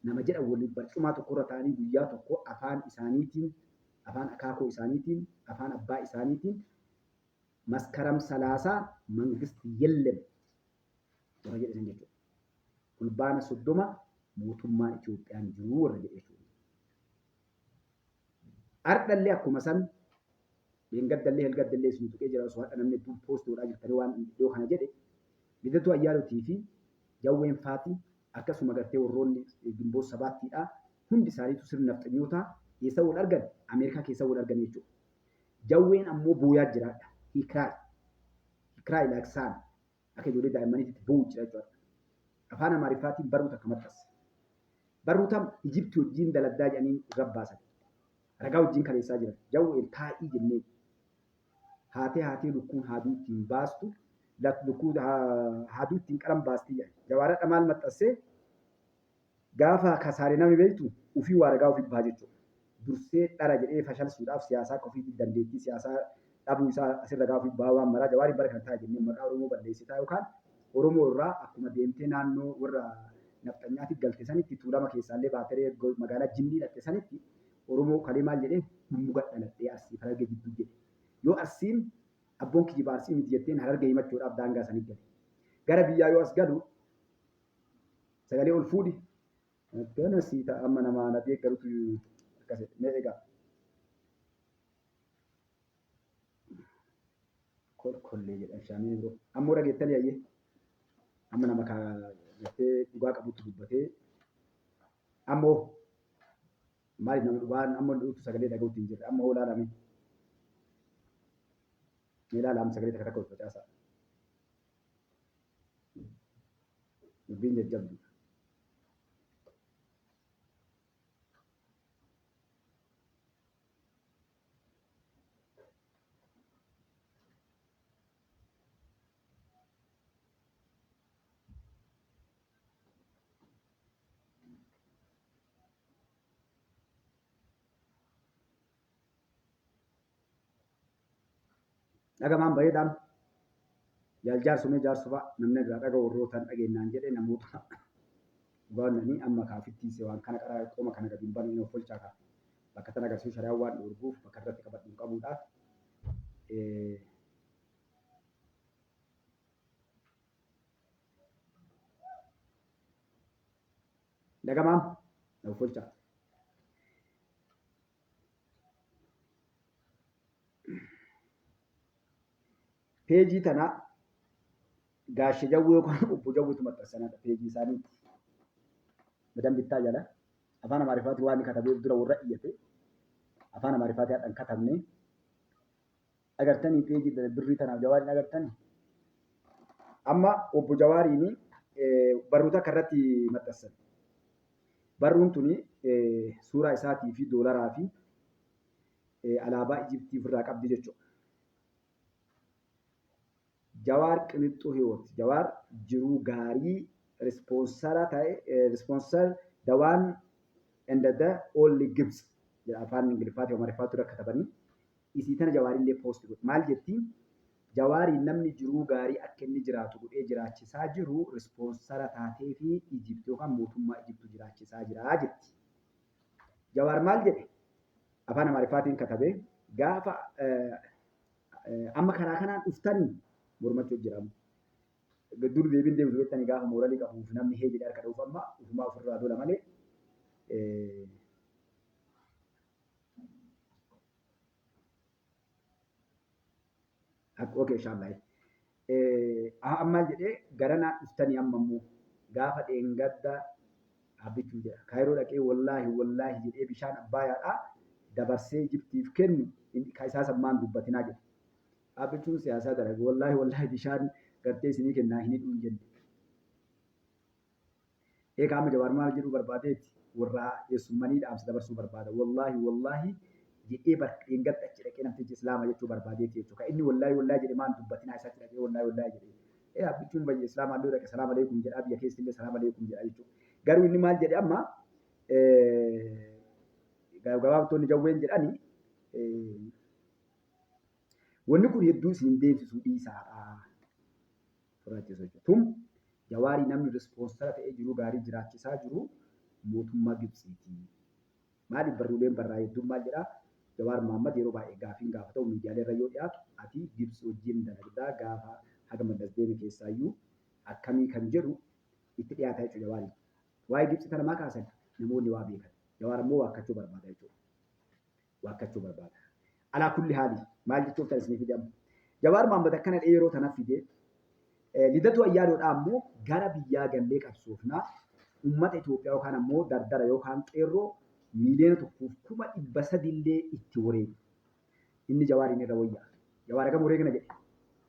nama jedhan waliin barcumaa tokkorra ta'anii guyyaa tokko afaan isaaniitiin afaan akaakoo isaaniitiin afaan abbaa isaaniitiin Maskaram 30 mangist yellem warra jedhe san jechuudha. Fulbaana 30 mootummaan Itoophiyaan jiru warra jedhe jechuudha. Ardhallee akkuma san dheengaddallee helgaddallee isin tuqee jira osoo hadha namni hedduun poost godhaa jirtanii waan dhiyoo kana jedhe Lidatuu Ayyaalotii fi Jawween Faati akkasuma gartee warroonni Gimboot Sabaattiidha hundi isaaniitu sirni nafxanyootaa eessa wal argan Ameerikaa keessa wal argan jechuudha. Jawween ammoo booyaa jiraadha. He cry. He cry like son. Akka ijoollee daa'immaniitti boo'u jira jechuudha. Afaan Amaariffaatiin barruu takka maxxanse. Barruu tam Ijipti wajjin daladdaa jedhanii irra baasan. Ragaa wajjin kaleessaa jiran. Jawween taa'ii jenneen. Haatee haatee lukkuun haaduu ittiin baastu lukkuu haaduu ittiin qalan baasti jedhan. Jawaaradha maal maxxansee gaafa kasaare namni beektu ufii waa ragaa ofii baha jechuudha. Dursee dhara jedhee fashalsuudhaaf siyaasaa akka ofiitti dandeettii siyaasaa dhabuu isaa asirra ragaa ofii baha waan maraa Jawaariin bara kana ta'a jennee maqaa Oromoo balleessitaa yookaan Oromoo irraa akkuma deemtee naannoo warra nafxanyaatti galte sanitti Tuulama keessaallee baateree magaalaa Jimmii dhaqxe sanitti Oromoo kalee maal jedhee dhummuga dhaladhee Arsii fi Harargee jidduu jedhe. Yoo Arsiin abboon kijiba Arsii miti jetteen Harargee himachuudhaaf daangaa sanii gale. Gara biyyaa yoo as galu sagalee ol fuudhi. Akkana sii ta'a amma nama na deeggarutu akkas jedhe. Mee egaa. Kolkollee jedhan shaameen biroo. Ammoo dhageettanii hayyee. Amma nama kaa gartee dhugaa qabutti dubbatee. Ammoo maali nama dhugaan amma dhuutu sagalee dhaga'utti hin jirre. Amma hoo ilaalame. Mee ilaalaa sagalee takka takka ol facaasaa. Dubbiin jajjabdu. Dhagamaan bareedaan jaal jaarsumee jaarsu fa'a namni irraa dhaga'u warrootaan dhageenyaan jedhe namoota dhugaannanii amma kaafittiise waan kana qara qoma kana gadi hin banu inni of tolchaa kaa bakka tan agarsiisu shari'aan waan dhoorguuf bakka irratti qabadhu hin qabuudha. Dhagamaam na of tolchaa. Peejii tana Gaashe Jawwee yookaan Obbo Jawweetu maxxansanadha peejii isaaniitti. Madan bittaa jala afaan Amaariffaatiin waan inni katabeef dura warra iyyate afaan Amaariffaatiin hadhan katabne. Agartanii peejii birrii tanaaf Jawaariin agartanii. Amma Obbo Jawaariin barruu takka irratti maxxansan. Barruun tuni suuraa isaatii fi doolaraa fi alaabaa Ijiptii ofirraa qabdi jechuudha. Jawaar Qinixxuu Hiwoot. Jawaar jiruu gaarii rispoonsara ta'e sponsor the one and the only Gibts jedha afaan Ingiliffaatii Amaariffaatti dura katabanii. Isii tana Jawaarillee poosti godhe. Maal jetti? Jawaariin namni jiruu gaarii akka inni jiraatu godhee jiraachisaa jiru rispoonsara taatee fi Ijipt yookaan mootummaa Ijiptu jiraachisaa jira jetti. Jawaar maal jedhe? Afaan Amaariffaatiin katabee gaafa amma karaa kanaan dhuftanii mormachuu jira amma. Dur deebiin deebisu beektanii gaafa mooralii qabuuf namni hee jedhee harka dha'uuf amma ufumaa ofirraa dola malee Okay, inshallah. Amma jedhee garanaa dhuftanii amma immoo gaafa dheengadda Abbichuu jedha. Kaayiroo dhaqee wallaahi wallaahi jedhee bishaan Abbaayaadhaa dabarsee Ijiptiif kennu ka isaa sammaan dubbatinaa jedhe. Dhaabbichuun siyaasaa dalagu wallaahi wallaahi bishaan gartee isinii kennaa hin hidhuu hin jenne. Eegaa amma Jawaar maal jedhuu barbaadeeti warraa eessummanii dhaamsa dabarsuu barbaada. Wallaahi wallaahi jedhee bar dheengadda achi dhaqee namtichi islaama jechuu barbaadeeti jechuudha. Kan inni wallaahi wallaahi jedhe maan dubbatinaa isa achi dhaqee wallaahi wallaahi jedhee. Ee abbichuun bayye islaamaan illee dhaqe salaam aleekum jedhaa biyya keessa illee salaam aleekum jedhaa jechuudha. Garuu inni maal jedhe amma gabaabtoonni jawween jedhani wanni kun hedduu isin hin deemsisu dhiisaadha. Sodaachisu jechuudha. Tum Jawaarii namni rispoonsara ta'ee jiru gaarii jiraachisaa jiru mootummaa Gibtsiiti. Maaliif barruuleen barraa hedduun maal jedhaa Jawaar Mahaammad yeroo baay'ee gaafiin gaafatamu miidiyaalee irra yoo dhiyaatu ati Gibtsi wajjin dalagdaa gaafa haga Mallas deeme keessaayyuu akkamii kan jedhu itti dhiyaata jechuudha Jawaariin. Waa'ee Gibtsi tana maa kaasan namoonni waa beekan. Jawaar ammoo waakkachuu barbaada jechuudha. Waakkachuu barbaada. Alaa kulli haali maal jechuuf tan isinii fide amma. Jawaar Mahaammad akkana dhee yeroo tana fide Lidatu Ayyaaloodhaa ammoo gara biyyaa gallee qabsoofnaa uummata Itoophiyaa yookaan ammoo dardara yookaan qeerroo 1,300,000 illee itti wareegu. Inni Jawaariin irra wayyaa. Jawaar hagam wareegna jedhe.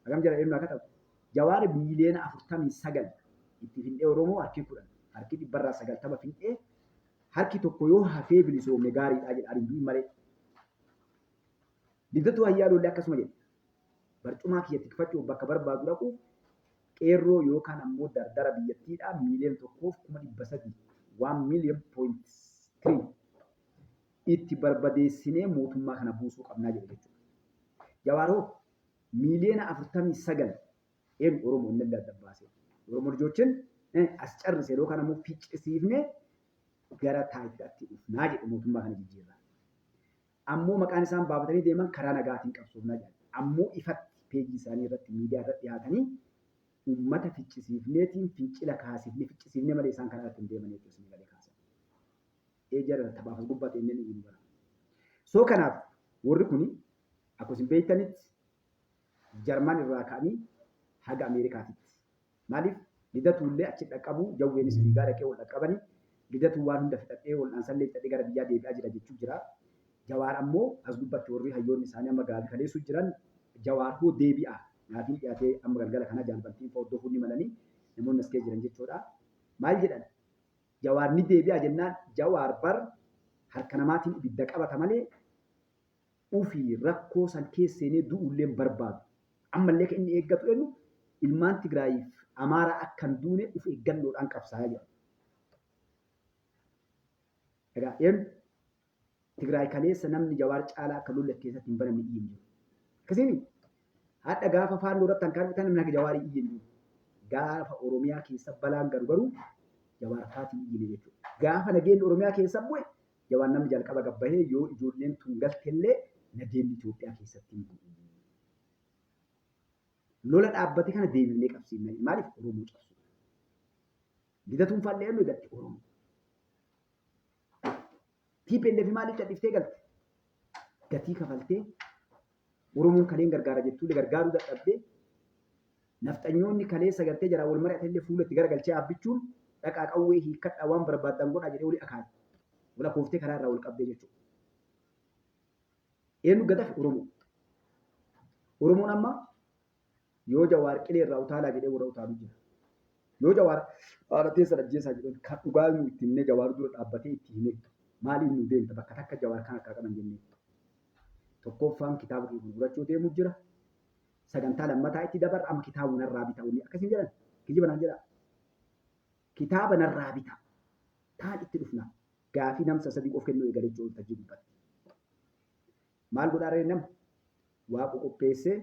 Hagam jala eenyu akka ta'u. Jawaar 49 miliyoona itti fin'ee Oromoo harki 10 harki dhibbarraa 90 fin'ee harki tokko yoo hafee bilisoomne gaariidha jedha ani du'in malee. Lidatu Ayyaaloollee akkasuma jedhe. Barcumaa kiyya tikfachuuf bakka barbaadu dhaquuf qeerroo yookaan ammoo dardara biyyattiidhaa 1,300,000 1.3 million itti barbadeessinee mootummaa kana buusuu qabnaa jedhe jechuudha. Jawaar hoo 49 miliyoona eenyu Oromoo inni adda baasee Oromoo lijoochin as carrise yookaan ammoo ficcisiifnee gara taayitaatti dhufnaa jedhe mootummaa kana jijjiirraa. Ammoo maqaan isaan baafatanii deeman karaa nagaatiin qabsoofnaa jedhan. Ammoo ifatti peejii isaanii irratti miidiyaa irratti dhiyaatanii uummata ficcisiifneetiin fincila kaasifne ficcisiifne malee isaan karaa irratti hin deeman jechuudha isin galee kaasan. Ee jara taphaaf as gubbaa ta'e inni iyyuu bara. So kanaaf warri kuni akkuma isin beektanitti Jarman irraa ka'anii haga Ameerikaatitti. Maaliif Lidatuullee achi dhaqqabuu jawweenis fiigaa dhaqee wal dhaqqabanii Lidatuu waan hunda fixadhee wal'aansallee fixadhee gara biyyaa deebi'aa jira jechuu jira. Jawaar ammoo as gubbatti warri hayyoonni isaanii amma gaafii kaleessuu jiran Jawaar hoo deebi'a gaafiin dhiyaatee amma galgala kana jaalbantiin fa hordofuu ni malanii namoonni as keessa jiran jechuudha. Maal jedhan Jawaar ni deebi'a jennaan Jawaar bar harka namaatiin ibidda qabata malee ufii rakkoo san keessa seenee du'uullee hin barbaadu. Ammallee kan inni eeggatu eenyu ilmaan Tigraayiif Amaaraa akka hin duune uf eeggannoodhaan qabsaa'aa jedha. Egaa eenyu Tigraay kaleessa namni Jawaar caalaa akka lolli keessatti hin banamne iyye hin jiru. Akkasiin hadha gaafa faannoo irratti hankaan bitan namni akka Jawaarii iyye hin jiru. Gaafa Oromiyaa keessa balaan garu garuu Jawaar faatiin iyyine jechuudha. Gaafa nageenyi Oromiyaa keessa bu'e Jawaar namni jalqaba gabbahee yoo ijoolleen tun galtellee nageenyi Itoophiyaa keessatti hin bu'u. Lola dhaabbate kana deebifnee qabsiifna. Maaliif Oromoo cabsu? Lidatuun faallee eenyu eegatti Oromoo. TPLF maaliif cadhiftee galte? Gatii kafaltee Oromoon kaleen gargaara jettuullee gargaaruu dadhabdee nafxanyoonni kaleessa gartee jaraa wal mari'atellee fuula itti garagalchee dhaabbichuun dhaqaa qawwee hiikkadhaa waan barbaaddan godhaa jedhee olii akaayee. Wal akooftee karaa irraa wal qabdee jechuudha. Eenyu gadafe Oromoo. Oromoon amma yoo Jawaar qilee irraa utaalaa jedhee warra utaalu jira. Yoo Jawaar haadha teessan ajjeesaa jedhee kan dhugaa nu itti himnee Jawaar dura dhaabbatee itti himee maaliif nu deemta bakka takka Jawaar kan harkaa qaban jennee. Tokkoffaan kitaaba kee gurgurachuu deemu jira. Sagantaa lammataa itti dabarra amma kitaaba narraa bita wanni akkasiin jedhan kijiba naan jedha. Kitaaba narraa bita. Taan itti dhufna. Gaafii namsa sadii of kennuu eegale jechuudha waltajjii gubbaatti. Maal godhaa ree nama? Waaqa qopheessee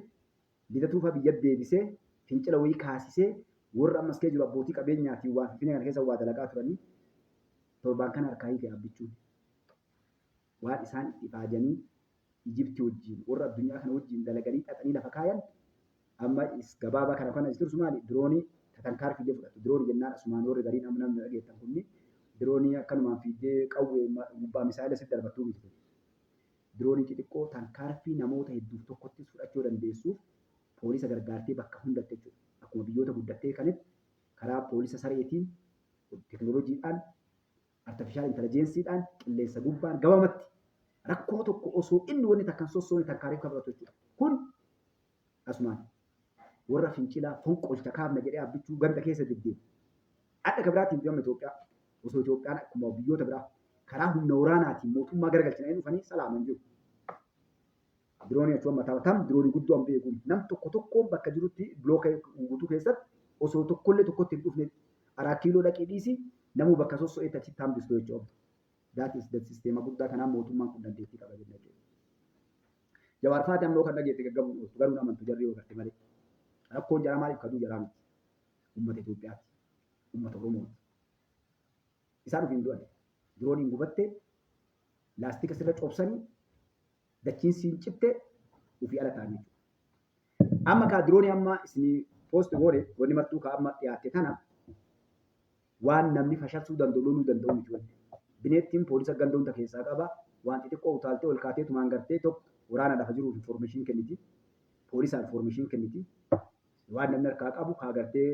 Lidatuufaa biyya deebisee fincila wayii kaasisee warra ammas kee jiru abbootii qabeenyaa fi waan finfinnee kana keessa waa dalagaa turanii torbaan kana harkaa hiike abbichuun. Waan isaan itti ifaajanii Ijipti wajjin warra addunyaa kana wajjin dalaganii xaxanii lafa kaayan amma gabaabaa kana kana tursu maali diroonii tatankaar fiidee fudhatu diroonii jennaan asumaan warri gariin amma namni dhageettan kunni diroonii akkanumaan fiidee qawwee gubbaa misaayila sitti darbattuu miti. Diroonii xixiqqoo tankaarfii namoota hedduuf tokkottis fudhachuu dandeessuuf poolisa gargaartee bakka hundatti jechuudha. Akkuma biyyoota guddattee kanitti karaa poolisa sareetiin teknooloojiidhaan artifishaal intelijensiidhaan qilleensa gubbaan gabaabatti rakkoo tokko osoo inni wanni takkan sossoone tankaariif kan fudhatu jechuudha. Kun Asumaan warra fincilaa fonqolcha kaafna jedhee Abbichuu ganda keessa deddeema. Adda ka biraatiin amma Itoophiyaa osoo Itoophiyaan akkuma biyyoota biraa karaa humna waraanaatiin mootummaa garagalchinanii dhufanii salaaman jiru. Diroonii jechuun mataa tam diroonii guddoo an beeku nam tokko tokkoon bakka jirutti bilooka guutuu keessatti osoo tokkollee tokkotti hin dhufne araa kiiloo dhaqii dhiisi namuu bakka sosso'eetti achitti hambistu jechuudha. That is the sisteema guddaa kanaan mootummaan kun dandeettii qaba jenna jechuudha. Jawaar faati ammoo kan dhageette gaggabuun ooltu garuu hin amantu jarri yoo garte malee. Rakkoon jaraa maaliif kaduu jaraa miti. Uummata Itoophiyaati. Uummata Oromooti. Isaan ofiin du'an. Dirooniin gubatte laastika sirra cobsanii dachiin siin citte ofii ala ta'an jechuudha. Amma kaa diroonii amma isinii poost goone wanni martuu kaa amma dhiyaatte tana waan namni fashalsuu danda'u loluu danda'u miti wanni. Bineettiin poolisa ganda hunda keessaa qaba. Waan xixiqqoo utaaltee ol kaatee tumaan gartee tokko waraana lafa jiruuf information kenniti. Poolisaa information kenniti. Waan namni harkaa qabu kaa gartee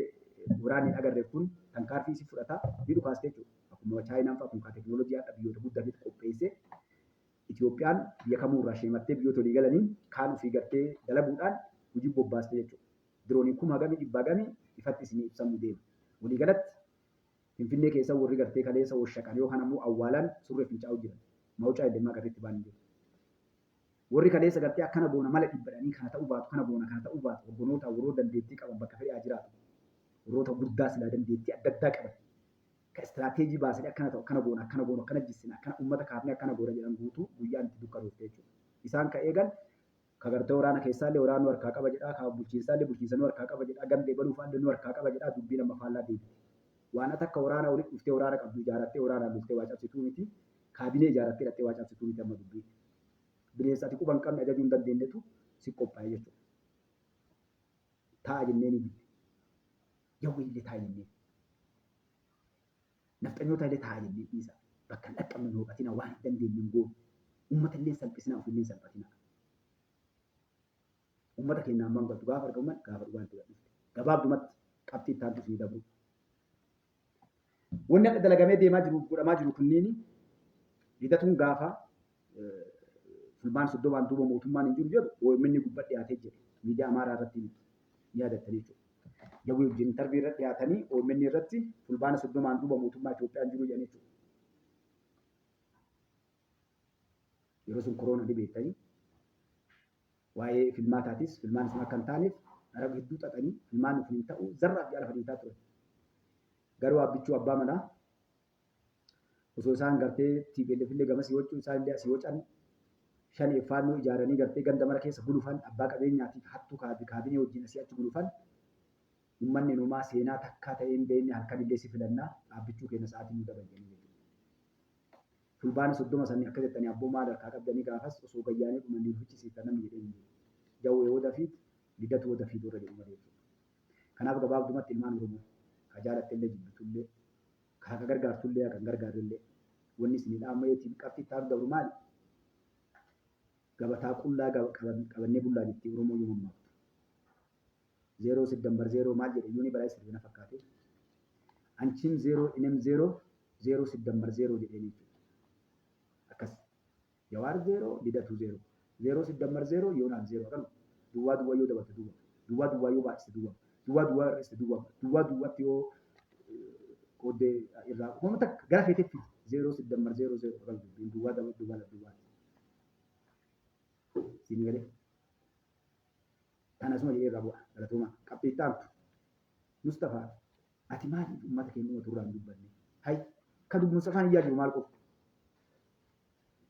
waraanni hin agarre kun tankaarfii isi fudhata ni dhukaaste jechuudha. Akkuma Chaayinaan fa'a kun kaa teknoolojii har'a biyyoota guddatanitti qopheessee Itoophiyaan biyya kamuu irraa sheemattee biyyoota walii galaniin kaan ofii gartee dalaguudhaan hojii bobbaaste jechuudha. Dirooniin kuma hagamii dhibbaa gamii ifatti isinii ibsamuu deema. Walii galatti Finfinnee keessa warri gartee kaleessa woshaqan yookaan ammoo awwaalan surree fincaa'u jiran. Mawucaa illee agarreetti baan hin jiru. Warri kaleessa gartee akkana goona mala dhibbadhanii kana ta'uu baatu kana goona kana ta'uu baatu hoggonoota warroota dandeettii qaban bakka fedhe haa jiraatu. Warroota guddaa silaa dandeettii adda addaa qaban. Ka istiraateejii baasanii akkana ta'u akkana goona akkana goona akkana jissina akkana uummata kaafnee akkana goona jedhan guutuu guyyaan itti dukkanoofte jechuudha. Isaan ka eegan ka gartee waraana keessaallee waraana nu harkaa qaba jedhaa ka bulchiinsaallee bulchiinsa nu harkaa qaba jedhaa gandee baluu faallee nu harkaa qaba jedhaa dubbiin amma faallaa deebite. Waan ati akka waraana walitti dhuftee waraana qabdu ijaarattee waraanaan loltee waa cabsituu miti. Kaabinee ijaarattee hidhattee waa cabsituu miti amma dubbiin. Bineensa ati quba hin qabne ajajuu hin dandeenyetu si qophaa'e jechuudha. Taa'a jennee ni didde. Jawwee illee taa'a jennee. Nafxanyoota illee taa'a jennee dhiisa. Bakka hin dhaqqabne hin hooqatina waan hin dandeenye hin goonu. Uummata illee hin salphisinaa ofillee hin salphatinaa. Uummata keenya ammaan galtu gaafa argaman gaafa dhugaan itti gadhufte. Gabaabdumatti qabxii itti aantu isinii dabru. Wanni akka dalagamee deemaa jiru godhamaa jiru kunniin Lidatuun gaafa fulbaan 30n duuba mootummaan hin jiru jedhu OMN gubbaa dhiyaatee jedhe miidiyaa Amaaraa irratti ni yaadattanii jechuudha. Jawwee wajjin intarvii irra dhiyaatanii OMN irratti fulbaana 30n duuba mootummaa Itoophiyaan jiru jedhanii jechuudha. Yeroo sun koroona ni beektanii waa'ee filmaataatis filmaan sun akka hin taaneef dhara hedduu xaxanii filmaan kun hin ta'u zarraaf jaala fadhiitaa ture. Garuu Abbichuu abbaa manaa osoo isaan gartee TPLF illee gamasii wacuu isaan illee asii wacan shaneef faannoo ijaaranii gartee ganda mara keessa gulufan abbaa qabeenyaatiif hattuu kaabinee wajjin asii achi gulufan uummanni numaa seenaa takkaa ta'ee hin beekne halkan illee si filannaa Abbichuu keenya sa'aatii nu dabaljanii jechuudha. Fulbaana 30 sanii akka jettanii abboo maal harkaa qabdanii gaafas osoo gayyaanee dhumanii nu fichisiiftan namni jedhee hin jiru. Jawwee wadafiit Lidatu wadafiit warra jedhu malee jechuudha. Kanaaf gabaabdumatti ilmaan Oromoo ka jaalatte illee jibbitullee ka haqa gargaartullee haqa hin gargaarrellee wanni isinii dhaammayeetiin qabxii itti aanu dabru maali? Gabataa qullaa qabannee bullaa jetti Oromoo yoo mammaaktu. Zeeroo siddambar zeeroo maal jedhe yuuni balaa sirbi na fakkaate. Anchiim zeeroo inem zeeroo zeeroo siddambar zeeroo jedheen jechuudha. Akkas. Jawaar zeeroo Lidatu zeeroo. Zeeroo siddambar zeeroo Yoonaan zeeroo akkanuma. Duwwaa duwwaa yoo dabalte duwwaa. Duwwaa duwwaa yoo baay'iste duwwaa. Duwwaa duwwaa hir'iste duwwaa. Duwwaa duwwaatti yoo qooddee irraa uumama takka gara feetetti zeeroo siddambar zeeroo zeeroo akkas dubbiin duwwaa daba duwwaa duwwaati. Siin galee. Tan asuma jedhee irraa bu'a. Galatoomaa. Qabxii itti aantu. Mustafaa ati maaliif uummata keenya uummata irraa hin dubbanne? Hay kan Mustafaan iyyaa jiru maal qofa?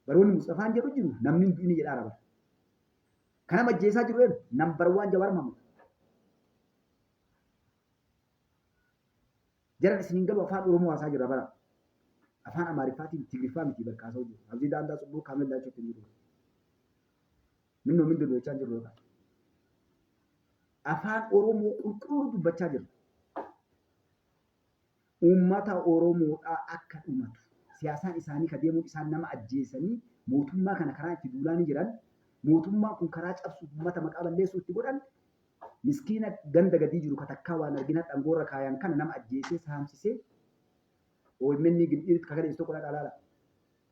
Baroonni Mustafaan jedhu jiru namni hin du'ini jedhaa raba. Kana majjeessaa jiru eenyu? Nambar waan Jawaar Mahammad. Jaran isin hin galu afaan Oromoo haasaa jirra bara. Afaan Amaariffaatiin Tigriffaa miti barkaasaa jiru. Abdii daandaa cubbuu kaamel laachuutti hin jiru. Minnoo mindoo jechaa jirru yookaan. Afaan Oromoo qulqulluu dubbachaa jirra. Uummata Oromoodhaa akka dhumatu. Siyaasaan isaanii ka deemuun isaan nama ajjeesanii mootummaa kana karaa itti duulaa ni jiran. Mootummaan kun karaa cabsuuf uummata maqaa balleessuu itti godhan. Miskiina ganda gadii jiru ka takkaa waan argina dhangoorra kaayan kana nama ajjeesee saamsisee OMN gindhiiritti ka galeessu tokko dhaqaa laala.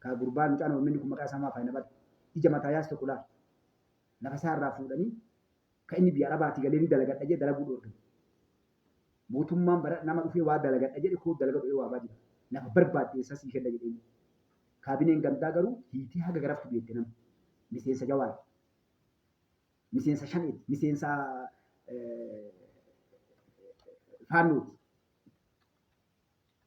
Ka gurbaan mucaan OMN kun maqaa isaa maaf faayina bada. Ija mataa yaas tokko laala. Lafa isaa irraa fuudhanii Kan inni biyya Arabaatii galee ni dalagadha jedhe dalaguu dhoorgan. Mootummaan bara nama dhufee waa dalagadha jedhe koo dalagadhu jedhee waamaa jira. Lafa barbaadde eessaa sii kenna jedheen. Kaabineen gandaa garuu hiitee haga garaftu geette nama. Miseensa Jawaar. Miseensa Shaneeti. Miseensa Faannooti.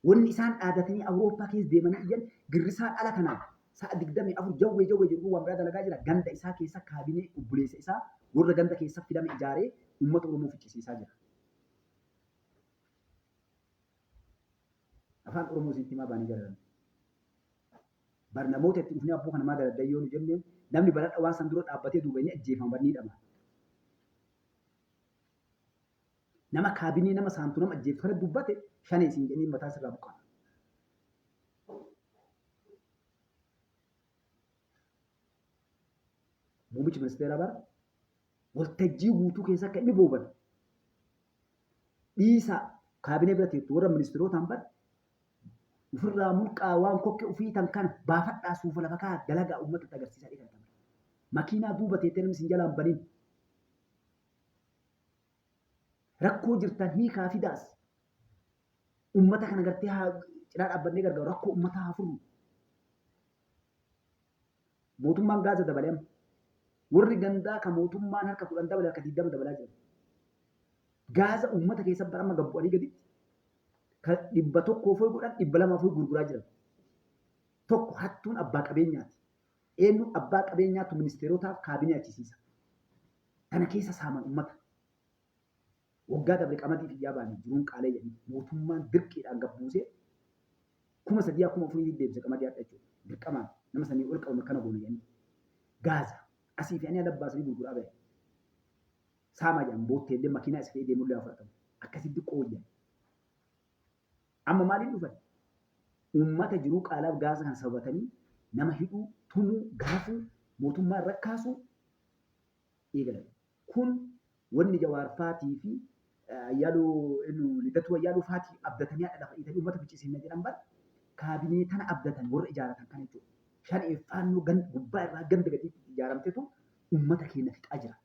Wanni isaan dhaadatanii Awurooppaa keessa deemanii iyyan girrisaan ala kanaan sa'a 24 jawwee jawwee jedhu waan biraa dalagaa jira. Ganda isaa keessa kaabinee obboleessa isaa warra ganda keessa filame ijaaree uummata Oromoo ficcisiisaa jira. Afaan Oromoo isinitti himaa baanii jala. Bar namoota itti dhufnee abboo kana maa dalagdan yoo nu jenneen namni baradha waan san dura dhaabbatee duuba inni ajjeefama bar ni hidhama. Nama kaabinee nama saamtu nama ajjeeftu kana dubbate shanee siin jedhanii mataa sirraa buqqaa. Muummichi ministeeraa bara waltajjii guutuu keessa akka inni booban dhiisaa kaabinee bira teettu warra ministeerotaan bara ofirraa mulqaa waan kokke ofii tan kana baafadhaa suufa lafa kaa dalagaa uummatatti agarsiisaa dhiqatan. Makiinaa duuba teettee namni sin jalaan banin. Rakkoo jirtan hiikaa fidaas. Uummata kana gartee haa cinaa dhaabbannee gargaaru rakkoo uummataa haa furru. Mootummaan Gaaza dabale amma. Warri gandaa ka mootummaan harka 10 dabale harka 20 dabalaa jiran. Gaaza uummata keessa bara amma gabbu'anii gaditti ka 100 foyi godhan 200 foyi gurguraa jiran. Tokko hattuun abbaa qabeenyaati. Eenyu abbaa qabeenyaatu ministeerotaaf kaabinee achisiisa. Tana keessa saaman ummata. Waggaa dabre qamadiif iyyaa baane jiruun qaalee jedhanii mootummaan dirqiidhaan gad buusee 3000 4000 deebise qamadii hadha jechuudha. Dirqamaan nama sanii ol qabame akkana goone jedhanii. Gaaza asii fe'anii ala baasanii gurguraa bahe. Saamaa jedhan bootteellee makiinaa isa fe'ee deemullee haa fudhatamu. Akkasitti qooyyan. Amma maaliin dhufan? Uummata jiruu qaalaaf gaaza kan sababatanii nama hidhuu, tumuu, garafuu, mootummaa irra kaasuu eegalan. Kun wanni Jawaar faatii fi Ayyaaluu eenyu Lidatuu Ayyaaluu faatii abdatanii hadha lafa dhiitanii uummata ficcisiifna jedhan bar kaabinee tana abdatan warra ijaaratan kana jechuudha. Shanee faannoo gan gubbaa irraa ganda gadiitti ijaaramtetu uummata keenya fixaa jira.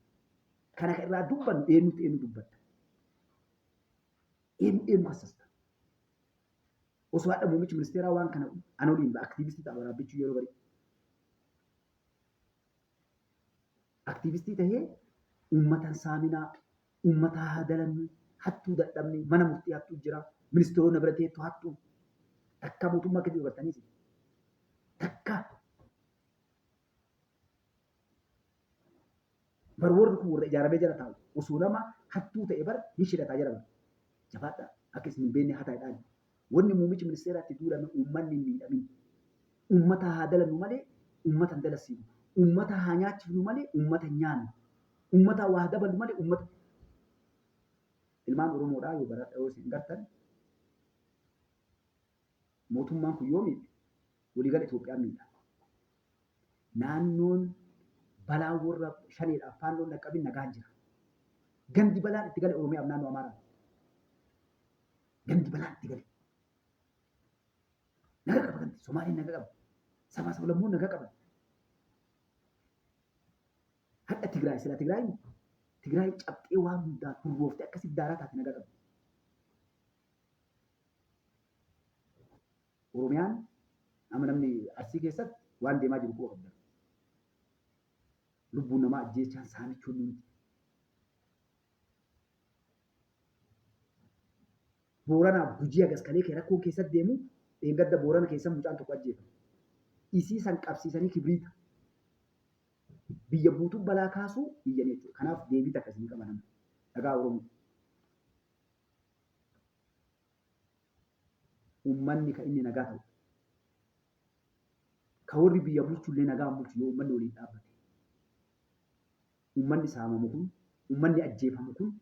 Kana kan irraa dubbannu eenyutti eenyu dubbatta? Eenyu eenyu kassasta? Osoo hadha muummichi ministeeraa waan kana ana waliin aktiivistii ta'a waraabbichuu yeroo barii. Aktiivistii tahee uummata hin saaminaa, uummata haa dalannu, hattuu dadhabne, mana murtii hattuu jira, ministeeronni bira teettu hattuu. Takka mootummaa keessa dubartanii isin. Takka. Bar warri kun warra ijaaramee jala taa'u osoo nama hattuu ta'e bar ni shirataa jala bar. Jabaadhaa akka isin hin beekne hataa jedhaan. Wanni muummichi ministeeraa itti duulame uummanni hin miidhamin. Uummata haa dalannu malee uummata hin dalasiinu. Uummata haa nyaachifnu malee uummata hin nyaannu. Uummata waa daballu malee uummata. Ilmaan Oromoodhaa yoo baradha yoo isin gartan mootummaan kun yoo miidhe waliigala Itoophiyaan miidha. Naannoon balaan warra shaneedhaaf faannoon dhaqqabin nagaan jira. Gandi balaan itti gale Oromiyaaf naannoo Amaaraati. Gandi balaan itti gale. Naga qaba gandi. Somaaliin naga qaba. Sabaa sablammoon naga qaban. Hadha Tigraay sila Tigraay Tigraay cabxee waan hundaan hurrooftee akkasitti daaraa taate naga qabdi. Oromiyaan amma namni Arsii keessatti waan deemaa jiru quba qabdan. Lubbuun namaa ajjeechaan saamichuun nuti. Booranaaf Gujii hagas kalee kee rakkoon keessatti deemu dheengadda Boorana keessa mucaan tokko ajjeefame. Isii san qabsiisanii kibriita. Biyya guutuu balaa kaasuu iyyanii jechuudha. Kanaaf deebii takka isinii qaba nama. Dhagaa Oromoo. Ummanni ka inni nagaa ta'u. Ka warri biyya bulchullee nagaan bulchu yoo ummanni waliin dhaabbate. Ummanni saamamu kun, ummanni ajjeefamu kun,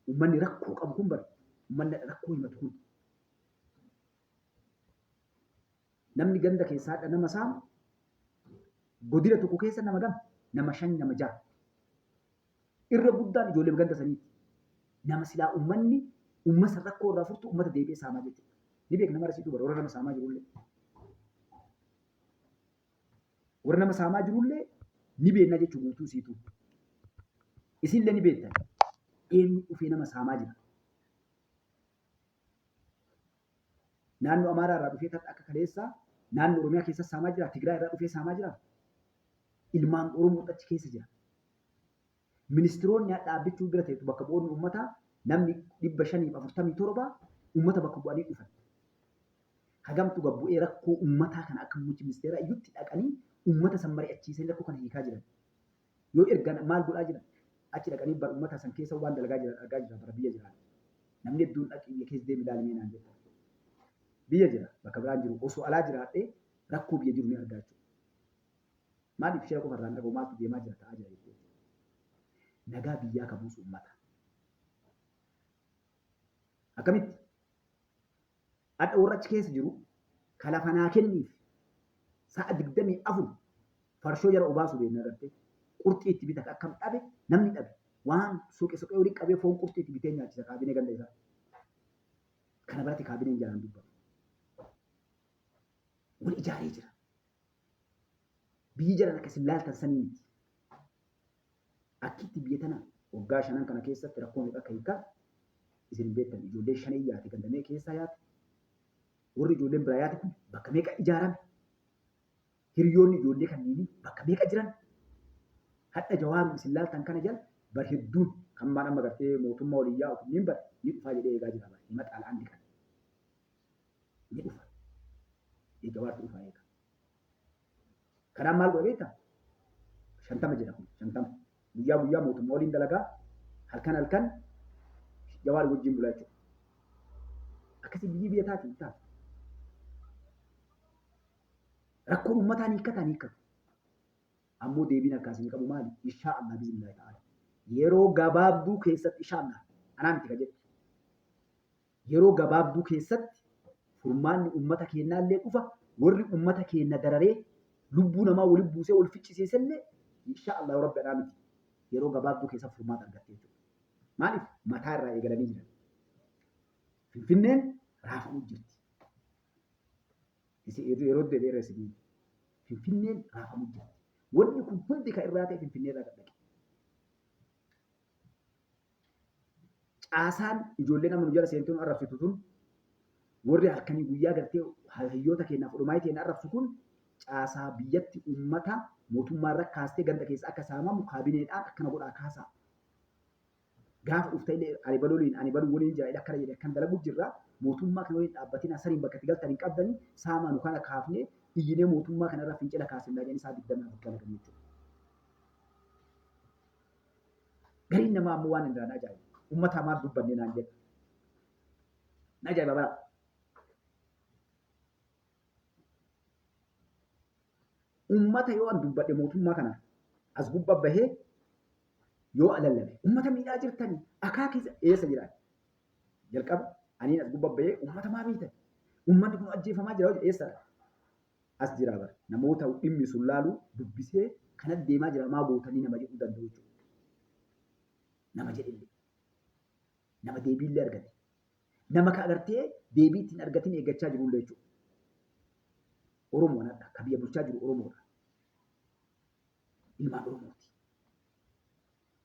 ummanni rakkoo qabu kun bar ummanni rakkoo himatu kun. Namni ganda keessaa hadha nama saamu godina tokko keessa nama gam nama shan nama ja'a. Irra guddaan ijoollee ganda saniiti. Nama silaa ummanni ummata san rakkoo irraa furtu ummata deebi'ee saamaa jechuudha. Ni beekna mara siitu bara warra nama saamaa jirullee. Warra nama saamaa jirullee ni beekna jechuudha guutuu siitu. Isinillee ni beektan. Eenyu dhufee nama saamaa jira? Naannoo Amaaraa irraa dhufee tadha akka kaleessaa naannoo Oromiyaa keessa saamaa jira. Tigraay irraa dhufee saamaa jira. Ilmaan Oromoo achi keessa jira. Ministiroonni hadha Abbichuu bira teettu bakka bu'oonni uummataa namni 547 uummata bakka bu'anii dhufan. Hagamtu gad bu'ee rakkoo uummataa kana akka muummichi ministeeraa iyyutti dhaqanii uummata san mari'achiisanii rakkoo kana hiikaa jiran. Yoo ergan maal godhaa jiran? Achi dhaqanii bar uummata san keessa waan dalagaa jiran argaa jira bara biyya jiraan. Namni hedduun dhaqii biyya keessa deemi ilaali mee naan jetta. Biyya jira bakka biraan jiru osoo alaa jiraadhee rakkoo biyya jiru ni argaa jechuudha. Maaliif shira qofa irraan dhaga'u maaltu deemaa jira ta'aa jira jettee. Nagaa biyyaa ka buusu uummata. Akkamitti? Hadha warra achi keessa jiru ka lafa naa kenniif sa'a 24 farshoo jara obaasu beekna agartee. Qurxii itti bita akkam dhabe namni dhabe waan soqe soqee olii qabee foon qurxii itti bitee nyaachisa kaabinee ganda isaa. Kana barate kaabineen jalaan dubbatu. Wal ijaaree jira. Biyyi jaran akka isin laaltan sanii miti. Akkitti biyya tana waggaa shanan kana keessatti rakkoo meeqa akka hiikaa isin hin beektan. Ijoollee shanee yaate ganda meeqa keessaa yaate. Warri ijoolleen biraa yaate kun bakka meeqa ijaarame. Hiriyoonni ijoollee kanneenii bakka meeqa jiran. Hadha Jawaaru isin laaltan kana jala bar hedduun kan maan amma gartee mootummaa waliin yaa'u kunniin bar ni dhufaa jedhee eegaa jira bar hima xaala'aan diqan. Ni dhufa. Jawaartu dhufaa eega. Kanaaf maal godha beektaa? 50 jedha kun 50. Guyyaa guyyaa mootummaa waliin dalagaa halkan halkan Jawaar wajjin bulaa jechuudha. Akkasii biyyi biyya taati hin taatu. Rakkoon uummataa ni hiikkataa ni hiikkatu. Ammoo deebiin harkaa isin qabu maali? Inshaa Allah bismillaahi ta'ala. Yeroo gabaabduu keessatti inshaa Allah anaa miti ka jedhu. Yeroo gabaabduu keessatti furmaanni ummata keennaallee dhufa, warri ummata keenna dararee lubbuu namaa wali buusee wal ficcisiisellee inshaa Allah yoo Rabbi anaa miti yeroo gabaabduu keessatti furmaata argatte jechuudha. Maaliif mataa irraa eegalanii jiran. Finfinneen raafamuu jirti. Isi yeroo deebi'ee irra isinii Finfinneen raafamuu jirti. Wanni kun hundi kan irraa ta'e Finfinnee irraa gad dhaqe. Caasaan ijoolleen amma nu jala seentee nu arrabsitu tun warri halkanii guyyaa gartee hayyoota keenyaaf olumaayii keenya arrabsu kun caasaa biyyatti uummata mootummaa irra kaastee ganda keessa akka saamamu kaabineedhaan akkana godhaa kaasaa. Gaafa dhufta illee ani baluu ani baluu waliin jira akkana jedhe akkan dalagu jirra mootummaa kana waliin dhaabbatinaa saniin bakka itti galtan hin qabdanii saamaa nu kana kaafnee iyyinee mootummaa kana irra fincila kaasnaa jedhanii isaa 24 dalagan jechuudha. Gariin namaa ammoo waan irraa na ajaa'iba. Uummataa maal dubbanne naan jedha. Na ajaa'iba bara. Uummata yoo an dubbadhe mootummaa kana as gubbaa bahee yoo alallabe uummata miidhaa jirtanii akaakii eessa jiraan? Jalqaba aniin as gubbaa bahee uummata maa miitan? Uummanni kun ajjeefamaa jira eessa? As jiraa bara. Namoota dhimmi sun laalu dubbisee kana deemaa jira maa gootanii nama jedhuu danda'u jechuudha. Nama jedhillee. Nama deebiillee argate. Nama ka agartee deebii ittiin argatin eeggachaa jirullee jechuudha. Oromoon hadha ka biyya bulchaa jiru Oromoodha. Ilmaan Oromooti.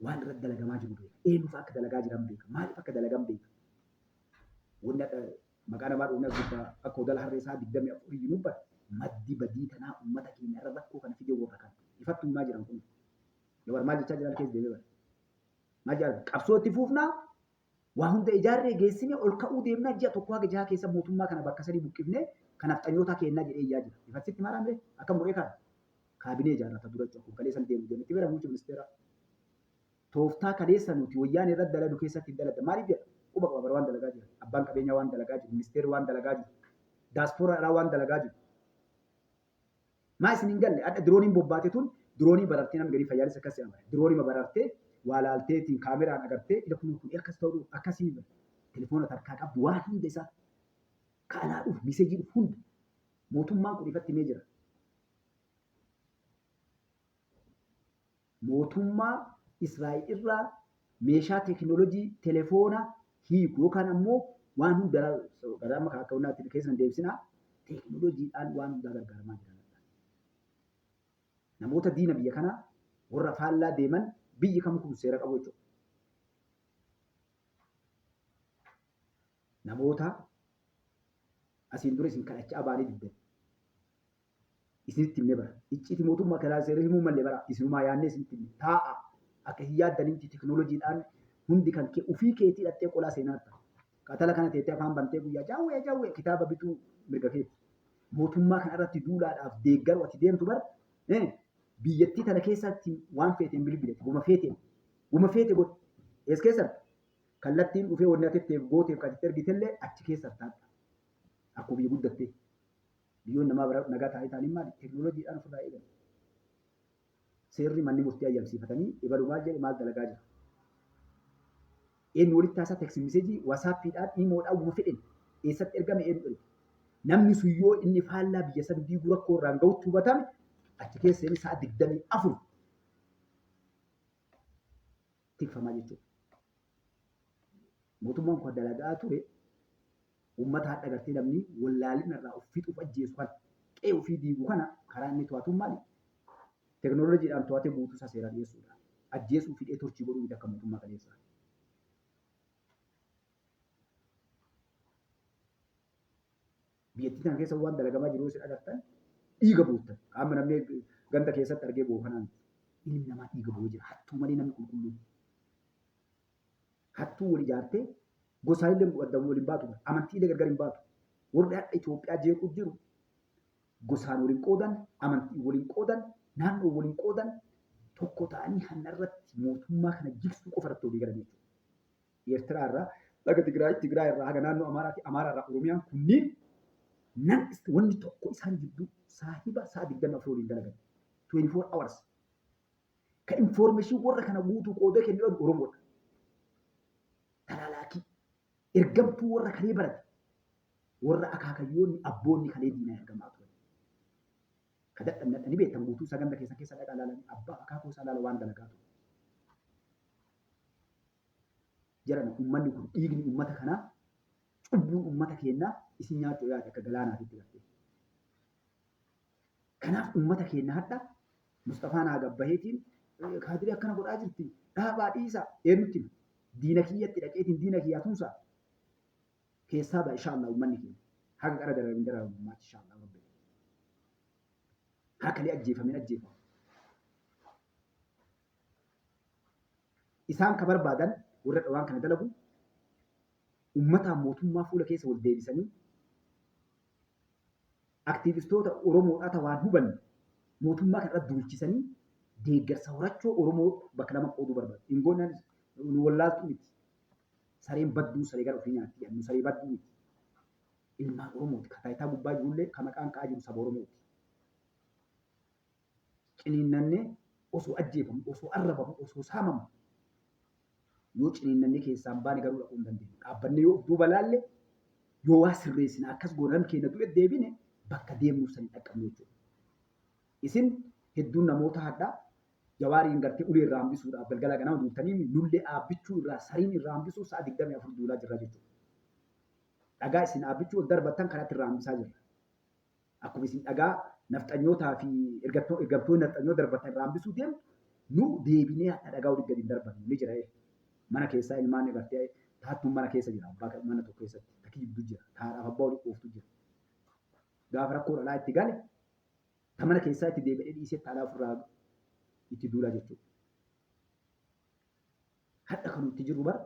Waan irratti dalagamaa jiru beeka. Eenyuuf akka dalagaa jiran beeka. Maaliif akka dalagan beeka. Wanni hadha maqaa namaa dhoofnee as gubbaa akka odala harree isaa 24 iyyuu bara maddi badii tanaa uummata keenya irra rakkoo kana fide warra kana. Ifattu himaa jiran kun. Jawar maal jechaa jiran keessa deemee bara. Maal jedhan qabsoo itti fuufnaa waa hunda ijaarree geessine ol ka'uu deemnaa ji'a tokko haga jaha keessa mootummaa kana bakka sadii buqqifnee kanaaf xanyootaa keennaa jedhee iyyaa jira. Ifatti maal amree akkam godhee kana kaabinee ijaarrata dura jechuudha. Kun kaleessa deemu deemu itti bira muummicha ministeeraa. Tooftaa kaleessa nuti wayyaanee irratti dalagnu keessatti hin dalagna. Maaliif jedha? Quba qaba bara waan dalagaa jira. Abbaan qabeenyaa waan dalagaa jiru, ministeerri waan dalagaa jiru, daaspooraa irraa waan dalagaa jiru. Maa isin hin galle? Hadha dirooniin bobbaate tun diroonii barartee namni garii fayyaanis akkas jedhama. Diroonii barartee waa laalteetiin kaameraan agartee ila kun kun akkas ta'uu akkasii telefoona tarkaa qabdu waan hunda isaa kaalaa dhufu miseejii dhufu hunda mootummaan kun ifatti himee jira. Mootummaa Israa'el irraa meeshaa teekinooloojii telefoona hiiku yookaan ammoo waan hunda gara amma akka wannaatti keessa hin deebisinaa teekinooloojiidhaan waan hundaa gargaaramaa jiran. Namoota diina biyya kanaa warra faallaa deeman Biyyi kam kun seera qabu jechuudha. Namoota asiin dura isin kadhachaa baanii diddan. Isinitti himne bara. Icciiti mootummaa kanaa seera himuu malee bara. Isinumaa yaadnee isinitti himne. Taa'a. Akka hin yaaddanitti teknooloojiidhaan hundi kan kee ofii keetii dhattee qolaa seenaarta. Qatala kana teettee afaan bantee guyyaa jawwee jawwee kitaaba bituu mirga keeti. Mootummaa kana irratti duulaadhaaf deeggaru ati deemtu bar biyyattii tana keessatti waan feeteen bilbilete guma feeteen guma feete godhi. Ees keessatti kallattiin dhufee wanni ati itteef gooteef kan itti ergitellee achi keessa taata. Akkuma biyya guddattee. Biyyoon namaa bira nagaa taa'ee taaniin maali? Teknooloojiidhaan ofirraa eegan. Seerri manni murtii ayyamsiifatanii ebalu maal jedhe maal dalagaa jira. Eenyu walitti haasaa text message wasaappiidhaan imoodhaan wuma fedhen eessatti ergame eenyu erge. Namni sun yoo inni faallaa biyya san diiguu rakkoo irraan gahutti hubatame achi keessa inni sa'a 24 tikfamaa jechuudha. Mootummaan kun dalagaa ture Uummata hadha gartee namni wallaalina irraa of fixuuf ajjeesu kana qe'ee ofii diigu kana karaa inni to'atuun maali? Teknooloojiidhaan to'atee guutuu isaa seeraan dhiyeessuudha. Ajjeesuu fidhee torchii godhuu miti akka mootummaa kaleessaa. Biyyattii tana keessa waan dalagamaa jiru isin agartan dhiiga buuttan. Qaama namni ganda keessatti argee boo'u kanaa miti. Ilmi namaa dhiiga boo'ee jira. Hattuu malee namni qulqulluun. Hattuu wal ijaartee gosaa illee adda wal hin baatu. Amantii illee gargar hin baatu. Warri hadha Itoophiyaa jeequu jiru gosaan wal hin qoodan, amantii wal hin qoodan, naannoo wal hin qoodan tokko ta'anii hanna irratti mootummaa kana jigsuu qofa irratti walii galan jechuudha. Eertiraa irraa haga Tigraay, Tigraay irraa haga naannoo Amaaraati, Amaaraa irraa Oromiyaan kunniin nan wanni tokko isaan jidduu saahiba sa'a 24 waliin dalagan. 24 hours. Ka information warra kana guutuu qoodee kennu jedhu Oromoodha. Talaalaakii. Ergamtuu warra kalee barate. Warra akaakayyoonni abboonni kalee diinaa ergamaa turan. Ka dadhabne hadha ni beektan guutuu isaa ganda keessan keessa dhaqaa ilaalanii abbaa akaakuu isaa ilaala waan dalagaa ture. Jedhama uummanni kun dhiigni uummata kanaa cubbuun uummata keenyaa isin nyaachuu yaade akka galaanaatitti gartee. Kanaaf uummata keenya hadha Musxafaan haa gabbaheetiin kaadiree akkana godhaa jirti dhaabaa dhiisaa eenyutti hima diina kiyyatti dhaqeetiin diina kiyyaa tumsaa keessaa ba'a inshaallah uummanni keenya haga qara dararin dararamu ammaatti inshaallah rabbi harkalee ajjeefameen ajjeefamu. Isaan ka barbaadan warra dhawaan kana dalagu uummataan mootummaa fuula keessa wal deebisanii Aktiivistoota Oromoodhaa ta waan hubanne mootummaa kana irratti duulchisanii deeggarsa horachuu Oromoo bakka lama qooduu barbaadu. Hin goone nu wallaaltuu miti. Sareen badduu saree gara ofii nyaatti jedhan nu saree badduu miti. Ilmaan Oromooti. Ka taayitaa gubbaa jirullee ka maqaan ka'aa jiru saba Oromooti. Ciniinnannee osoo ajjeefamu, osoo arrabamu, osoo saamamu yoo ciniinnannee keessaan baane garuu dhaquu hin dandeenyu. Dhaabbannee yoo of duuba laalle yoo waa sirreessina akkas goona namni keenya du'e deebine bakka deemnuuf san hin dhaqqabnu jechuudha. Isin hedduun namoota hadhaa jawaariin gartee ulee irraa hambisuudhaaf galgala ganama duultanii nullee dhaabbichuu irraa sariin irraa hambisuu sa'a 24 duulaa jirra jechuudha. Dhagaa isin dhaabbichuu ol darbattan kanatti irraa hambisaa jirra. Akkuma isin dhagaa nafxanyootaa fi ergamtoonni nafxanyoo darbatan irraa hambisuu deemtu, nu deebinee hadha dhagaa olii gadi hin darbannu ni jira. Mana keessaa ilmaan gartee taattuun mana keessa jira abbaa mana tokko keessatti takki jibdu jira taadhaaf abbaa olii ooftu jira. Gaafa rakkoo dhalaa itti gale ta mana keessaa itti deebi'ee dhiisee taalaa ofirraa itti duulaa jechuudha. Hadha kan nuti jirru bara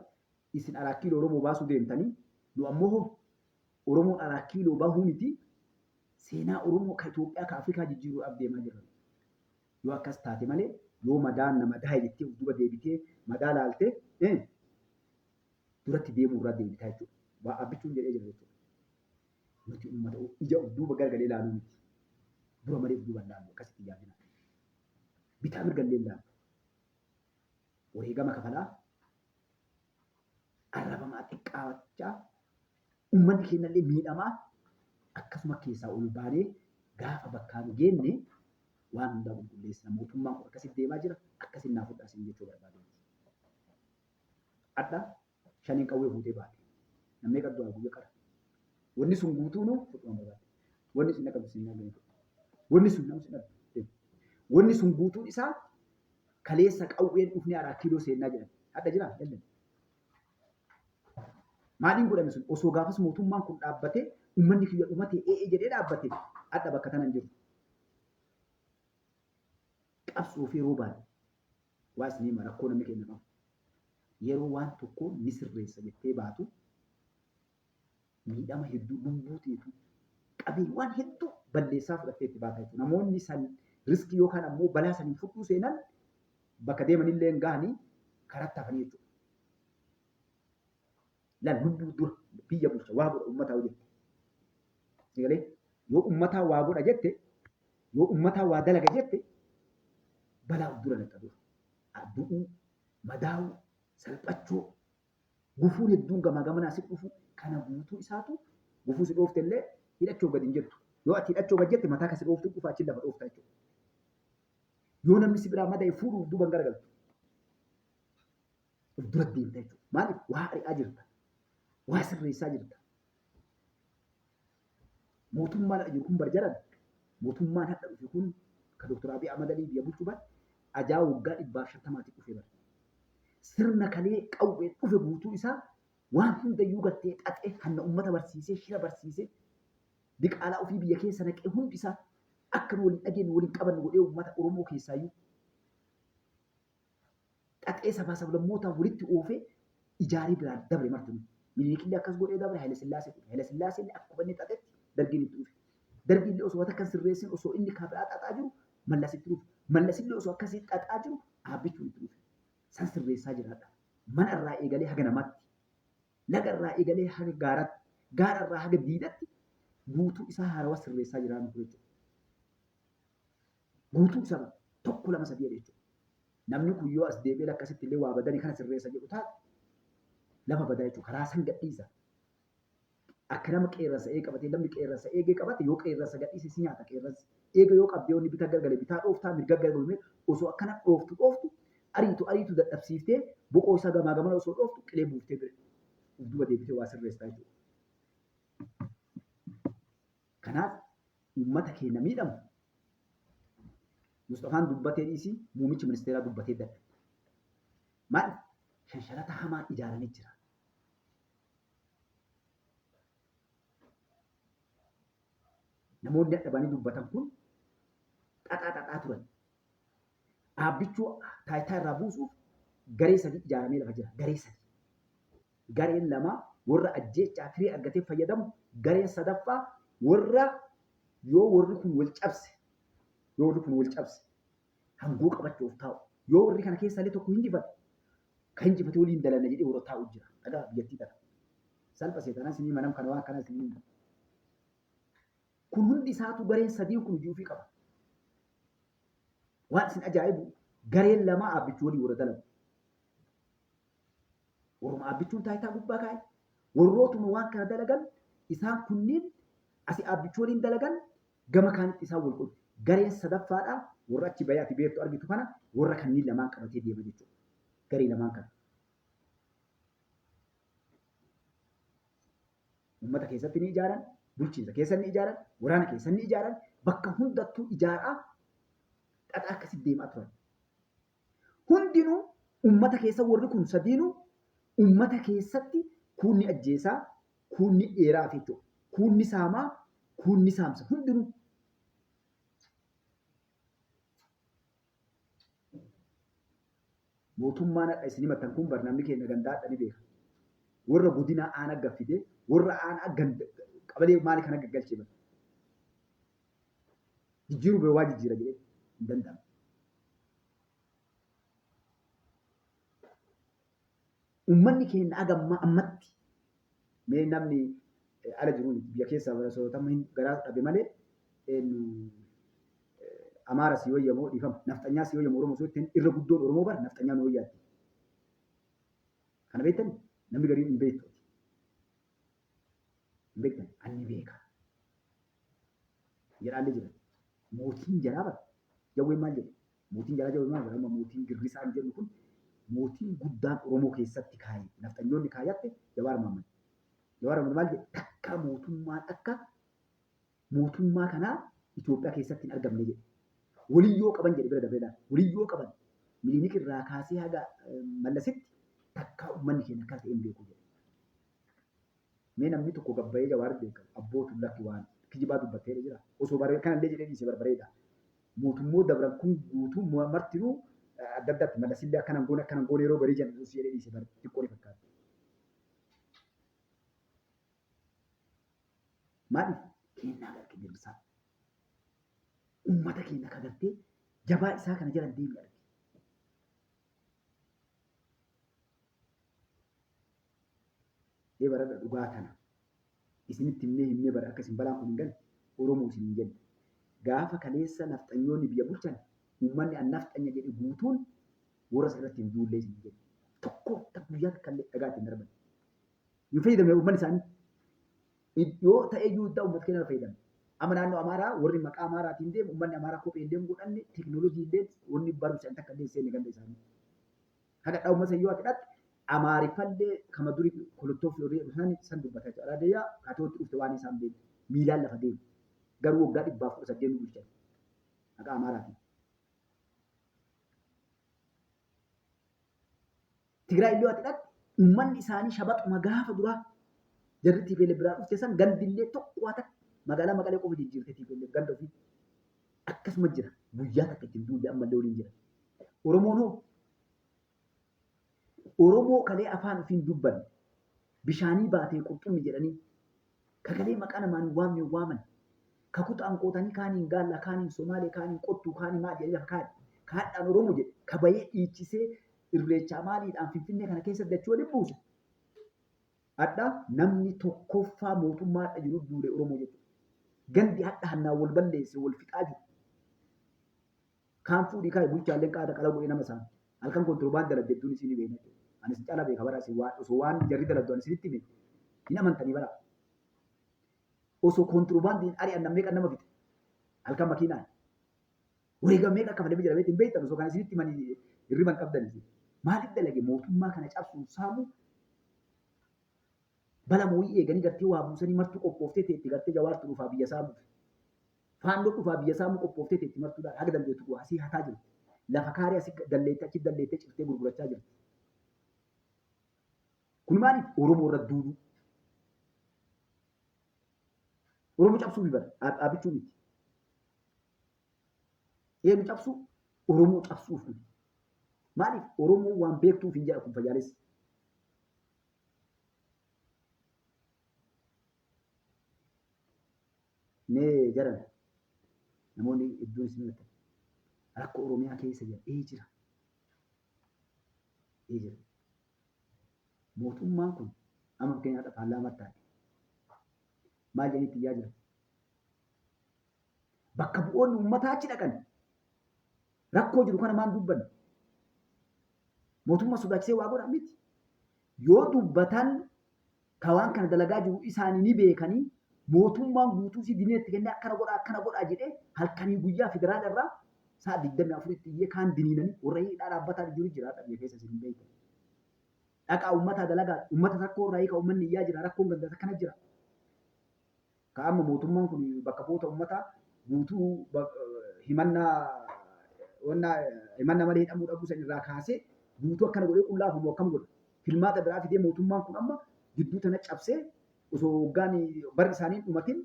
isin alaa kiiloo Oromoo baasuu deemtanii nu ammoo hoo Oromoon alaa kiiloo bahuu miti seenaa Oromoo ka Itoophiyaa ka Afrikaa jijjiiruudhaaf deemaa jirra. Yoo akkas taate malee yoo madaan na madaa'e jettee of duuba deebitee madaa laaltee duratti deemuu irraa deebitaa jechuudha. Waa abbichuun jedhee jira jechuudha. Nuti uummata ija of duuba garagalee ilaaluu miti. Dura malee of duuba hin laallu akkasitti yaadina. Bitaa mirga illee hin laallu. Wareegama kafalaa arrabamaa xiqqaachaa uummanni keenyallee miidhamaa akkasuma keessaa ol baanee gaafa bakkaan geenne waan hundaa qulqulleessina. Mootummaan kun akkasitti deemaa jira akkasitti naa fudhaa isin jechuu barbaadee. Hadha shaniin qawwee fuutee baate. Namni qabdu haa guyya qara. Wanni sun guutuunuu fudhuma barbaade. Wanni sun dhaqabdu sin dhaqabdu. Wanni sun nama sin dhaqabdu. Wanni sun guutuun isaa Kaleessa qawween dhufnee Araa Kiiloo seennaa jedhan. Hadha jiraa? Yallan. Maaliin godhame sun? Osoo gaafas mootummaan kun dhaabbatee uummanni kiyya dhumate ee'ee jedhee dhaabbate hadha bakka tana hin jiru. Qabsoo fi yeroo baay'ee waa isin hima rakkoo namni keenya qabu. Yeroo waan tokko ni sirreessa jettee baatu miidhama hedduu lubbuu teetu qabeen waan hedduu balleessaa fudhattee itti baata jechuudha. Namoonni san riskii yookaan ammoo balaa saniin fudhuu seenan bakka deemanillee hin gahanii karatti hafanii jechuudha. Laal lubbuu dura biyya bulcha waa godha uummataa yoo jette. Sigalee yoo uummataa waa godha jette yoo uummataa waa dalaga jette balaa of dura naqxa dura. Du'uu, madaa'uu, salphachuu Gufuun hedduun gamaa gamanaa si dhufu kana guutuu isaatu gufuu si dhoofte illee hidhachoo gadi hin jettu. Yoo ati hidhachoo gad jette mataa kasi dhooftu dhufa achi lafa dhoofta jechuudha. Yoo namni si biraa madaa'e fuudhuuf duuba hin garagaltu. Of dura deemta jechuudha. Maaliif waa ari'aa jirta. Waa sirreessaa jirta. Mootummaan hadha jiru kun bar jaran mootummaan hadha dhufe kun ka Dr. Abiy Ahmad Alii biyya bulchu bar ajaa waggaa 150 dhufe bar. Sirna kalee qawween dhufe guutuu isaa waan hundayyuu gartee xaxee hanna ummata barsiisee shira barsiisee diqaalaa ofii biyya keessa naqee hundi isaa akka nu waliin dhageenyu waliin qabannu godhee ummata Oromoo keessaayyuu xaxee sabaa sablammootaa walitti oofee ijaaree biraan dabre martinuu. Minilikillee akkas godhee dabre Haile Sillaasee dhufe. Haile Sillaaseellee akkuma inni xaxetti Dargiin itti dhufe. Dargiillee osoo takka hin sirreessin osoo inni kabiraa xaxaa jiru Mallas itti dhufe. Mallasillee osoo akkasii xaxaa jiru Aabbichuun itti dhufe. San sirreessaa jiraadha. Mana irraa eegalee haga namaatti, laga irraa eegalee haga gaaratti, gaara irraa haga diidatti guutuu isaa haarawa sirreessaa jiraa nuti jechuudha. Guutuu isaa tokko lama sadii jechuudha. Namni kun yoo as deebi'ee akkasitti illee waa badanii kana sirreessa jedhu taate lafa badaa jechuudha. Karaa san gadhiisa. Akka nama qeerransa eega qabatee namni qeerransa eegee qabate yoo qeerransa gadhiise si nyaata qeerransi. Eega yoo qabdee wanni bitaa gargale bitaa dhooftaa mirga gargale osoo akkana dhooftu dhooftu ariitu ariitu dadhabsiiftee boqoo isaa gamaa gamana osoo dhooftu qilee buuftee bira uf duba deebitee waa sirreessaa jechuudha. Kanaaf uummata keenya miidhamu Musxafaan dubbatee dhiisii muummichi ministeeraa dubbatee dadhabe. Maal shanshalata hamaa ijaaramee jira. Namoonni dadhabanii dubbatan kun xaxaa xaxaa turan. Dhaabbichuu taayitaa irraa buusuuf garee sadii ijaaramee lafa jira. Garee sadii. Gareen lama warra ajjeechaa firii argatee fayyadamu, gareen sadaffaa warra yoo warri kun wal cabse yoo warri kun wal cabse hangoo qabachuuf taa'u. Yoo warri kana keessaa illee tokko hinjifate kan hinjifate waliin dalanna jedhee warra taa'u jira. Dhagaa biyyattii tana. Salpha seetanaa isinii manam kana waan kana isinii hima. Kun hundi isaatu gareen sadiin kun hojii ofii qaba. Waan isin ajaa'ibu gareen lamaa aabbichuu waliin warra dalagu. Warruma aabbichuun taayitaa gubbaa kaa'e. Warrootuma waan kana dalagan isaan kunniin asii aabbichuu waliin dalagan gama kaanitti isaan wal qoodu. Gareen sadaffaadha warra achi bahee ati beektu argitu kana warra kanneen lamaan qabatee deema jechuudha. Garee lamaan kana. Uummata keessatti ni ijaaran, bulchiinsa keessa ni ijaaran, waraana keessa ni ijaaran, bakka hundattuu ijaaraa xaxaa akkasitti deemaa turan. Hundinuu ummata keessa warri kun sadiinuu ummata keessatti kuun ni ajjeesaa, kuun ni dheeraaf jechuudha. Kuun ni saamaa, kuun ni saamsa. Hundinuu. Mootummaan hadha isin himattan kun bar namni keenya gandaa hadha ni beeka. Warra godinaa aanaa gaffidee warra aanaa ganda qabalee maali kana gaggalchee bar. Jijjiiruu bee waa jijjiira jedhee hin danda'amu. Uummanni keenya aga ammaa ammatti mee namni ala jiru miti biyya keessaa bara soorata hin garaa dhabe malee Amaara si wayyamoo dhiifama nafxanyaa si wayyamoo Oromoo si irra guddoon Oromoo bara nafxanyaa nu wayyaatti. Kana beektani namni gariin hin beektu. Hin beektan ani beeka. Jedhaallee jiran. Mootiin jaraa bara jawween maal jedhe? Mootiin jaraa jawwee maal jedhe? Amma mootiin girrisaa nu jennu kun mootiin guddaan Oromoo keessatti kaaye nafxanyoonni kaayatte Jawaar Mahaammad. Jawaar Mahaammad maal jedhe? Takka mootummaan akka mootummaa kanaa Itoophiyaa keessatti hin argamne jedhe. Waliyyoo qaban jedhe bira dabreedhaan. Waliyyoo qaban. Minilik irraa kaasee haga Mallasitti takkaa uummanni keenya akkana ta'ee hin beeku jedhe. Mee namni tokko gabbayee Jawaar beekamu abbootu lakki waan kijibaa dubbattee jira. Osoo bare kanallee jedhee dhiise barbareeda. Mootummoo dabran kun guutuu martinuu adda addaatti Mallasillee akkana hin goone akkana hin goone yeroo garii jedhan osoo jedhee dhiise bar xiqqoo ni fakkaata. Maaliif kennaa gargee dirrisaa. Uummata keenya ka gartee jabaa isaa kana jala hin deemne arge. Ee baradha dhugaa tana. Isinitti himnee himnee bara akka isin balaan kun hin galle Oromoo isin hin jenne. Gaafa kaleessa nafxanyoonni biyya bulchan uummanni an nafxanya jedhe guutuun warra isa irratti hin duullee isin hin jenne. Tokko guyyaa takka illee dhagaa ittiin darban. Hin fayyadamne uummanni isaanii. Yoo ta'e iyyuu iddaa uummata keenya irra fayyadamne. Amma naannoo Amaaraa warri maqaa Amaaraatiin deemu uummanni Amaaraa kophee illee hin godhanne teekinooloojii illee wanni barumsa hin takka illee hin seenne ganda isaanii. Haga dhaa uummata yoo ati dhatte Amaariffallee kama duri kolottoo fi horii san san dubbata jechuudha. Araadayyaa kaatootti dhufte waan isaan beekne miilaan lafa deemu. Garuu waggaa 118 nu bulchan maqaa Amaaraatiin. Tigraay illee ati dhatte uummanni isaanii shabaxuma gaafa duraa jarri TPLF biraa dhufte san gandillee tokko waa takka magaalaa Maqalee qofa jijjiirte TPLF ganda ofii akkasuma jira guyyaa takka ittiin duulle ammallee waliin jira. Oromoon hoo Oromoo kalee afaan ofiin dubbanne bishaanii baatee qurxummi jedhanii kakalee maqaa namaan hin waamne waaman ka kutaan qootanii kaaniin gaallaa kaaniin somaalee kaaniin qottuu kaanii maal jedhanii lafa kaa'an kaadhaan Oromoo jedhe ka bayee dhiichisee irreechaa maaliidhaan finfinnee kana keessa dachii waliin buuse. Hadha namni tokkoffaa mootummaa hadha jiru duule Oromoo jechuudha. Gandi hadha hannaan wal balleesse wal fixaa jiru. Kaan fuudhii kaa'i bulchaalleen qaata qala godhee nama isaan. Halkan kontirobaan dalagde hedduun isin beekna jechuudha. Ani isin caalaa beeka bara isin waan osoo waan jarri dalagdu ani isinitti hime hin amantanii bara. Osoo kontirobaandiin ari'an namni meeqa nama fixe. Halkan makiinaan. Wareegama meeqa kafalamee jira beektu hin beektan osoo kana isinitti himanii hirriba hin qabdan isin. Maaliif dalage mootummaa kana cabsuun saamu bala mooyii eeganii gartee waa buusanii martuu qophooftee teetti gartee jawaartu dhufaa biyya saamuuf. Faannoo dhufaa biyya saamuu qophooftee teetti martuu haga dandeettu asii hataa jirti. Lafa kaaree asii dalleettee achi dalleettee cirtee gurgurachaa jirti. Kun maaliif Oromoo irra duuluu? Oromoo cabsuu fi bara dhaabbachuu miti. Eenyu cabsuu? Oromoo cabsuuf kun. Maaliif Oromoo waan beektuuf hin jedha kun fayyaalessi. Mee jaran namoonni hedduun isin himattan rakkoo Oromiyaa keessa jira ee jira. Ee jira. Mootummaan kun amma fakkeenyaaf haadha paarlaamaa taate maal jedhanii itti iyyaa jiran? Bakka bu'oonni uummataa achi dhaqan rakkoo jiru kana maal dubbanne? Mootummaa sodaachisee waa godha miti. Yoo dubbatan ka waan kana dalagaa jiru isaanii ni beekanii mootummaan guutuu isii diniina itti kennee akkana godhaa akkana godhaa jedhee halkanii guyyaa federaala irraa sa'a 24 itti iyyee kaan diniinanii warra hidhaa dhaabbataa jiru jira biyya keessa isin hin beektan. Dhaqaa uummataa dalagaa uummata rakkoo irraa hiika uummanni iyyaa jira rakkoon ganda akkana jira. Ka amma mootummaan kun bakka bu'oota uummataa guutuu himannaa wannaa himannaa malee hidhamuu dhabuu san irraa kaasee guutuu akkana godhee qullaa hafamu akkam godha. Filmaata biraa fidee mootummaan kun amma gidduu tana cabsee osoo waggaan barri isaanii hin dhumatin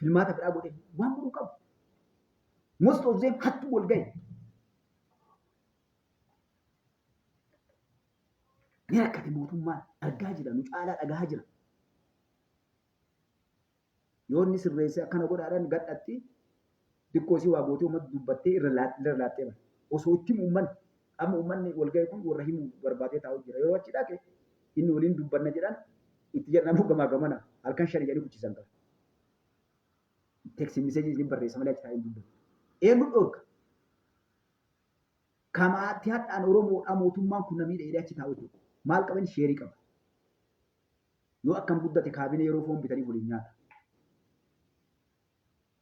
filmaata biraa godhee waan godhuu qabu. Most of them hattuu wal gahe. Ni rakkate mootummaan argaa jira nu caalaa dhagahaa jira. Yoo inni sirreessee akkana godhaadhaan gadhatti xiqqoo isii waa gootee uummata dubbattee irra laaxxee bara. Osoo itti himu uummanni amma uummanni wal ga'e kun warra himu barbaadee taa'u jira. Yeroo achi dhaqe inni waliin dubbanna jedhan itti jedhan ammoo gamaa gamana halkan shani jedhanii kuchisan qaba. Text message isin barreessa malee achi taa'ee hin dubbatu. Eenyu dhorka? Kamaatti hadhaan Oromoodhaa mootummaan kun namii dheedee achi taa'u jechuudha. Maal qaban sheerii qaba. Yoo akkam guddate kaabinee yeroo foon bitanii waliin nyaata.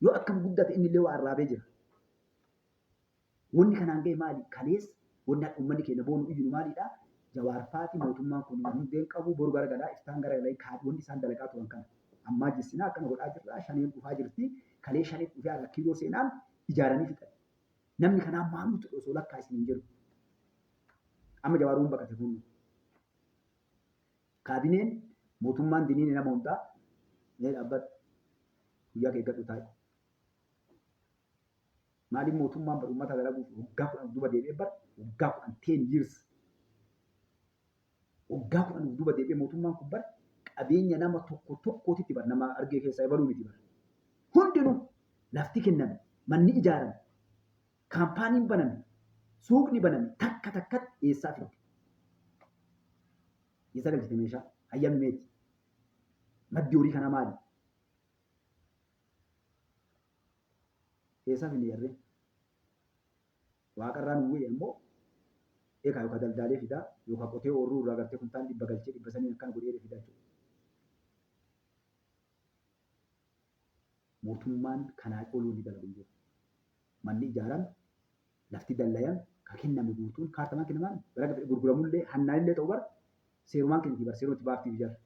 Yoo akkam guddate inni illee waa arraabee jira. Wanni kanaan ga'e maali? Kaleessa wanni hadha uummanni keenya boonu iyyuu maalidha? Jawaar faati mootummaan kun hundeen qabu boru garagalaa iftaan garagalaa wanni isaan dalagaa turan kana. Ammaa jissinaa akkana godhaa jirra shaneen dhufaa jirti. Kalee shaneen dhufee akka kiiloo seenaan ijaaranii fixan. Namni kanaan maaltu osoo lakkaa isin hin jedhu. Amma Jawaaruun baqate kun. Kaabineen mootummaan diniini nama hundaa mee dhaabbadhu. Guyyaa kee eeggadhu taa'i. Maaliif mootummaan bar uummata dalaguuf waggaa 10 duuba deebi'ee bar waggaa 10, 10 years, waggaa 10 duuba deebi'ee mootummaan kun bar qabeenya nama tokko tokkootitti bar nama argee keessaa ebaluu miti bar. Hundinuu lafti kenname, manni ijaarame, kaampaaniin baname, suuqni baname takka takkatti eessaa fidde? Eessa galchite meeshaa? Hayyamni meeti? Maddi horii kanaa maali? Eessaa finne jarreen? Waaqarraa nu bu'e ammoo eekaa yookaan daldaalee fidaa yookaan qotee oorruu irraa gartee kuntaal 100 galchee 500n akkana godhee fidaa jechuudha. Mootummaan kanaa oluu ni dalagu hin jiru. Manni ijaarame, lafti dallayame, ka kenname guutuun kaartamaan kennamaan bara gurguramullee hannaanillee ta'u bara seerumaan kenniti bara seerumatti baaftiif jarri.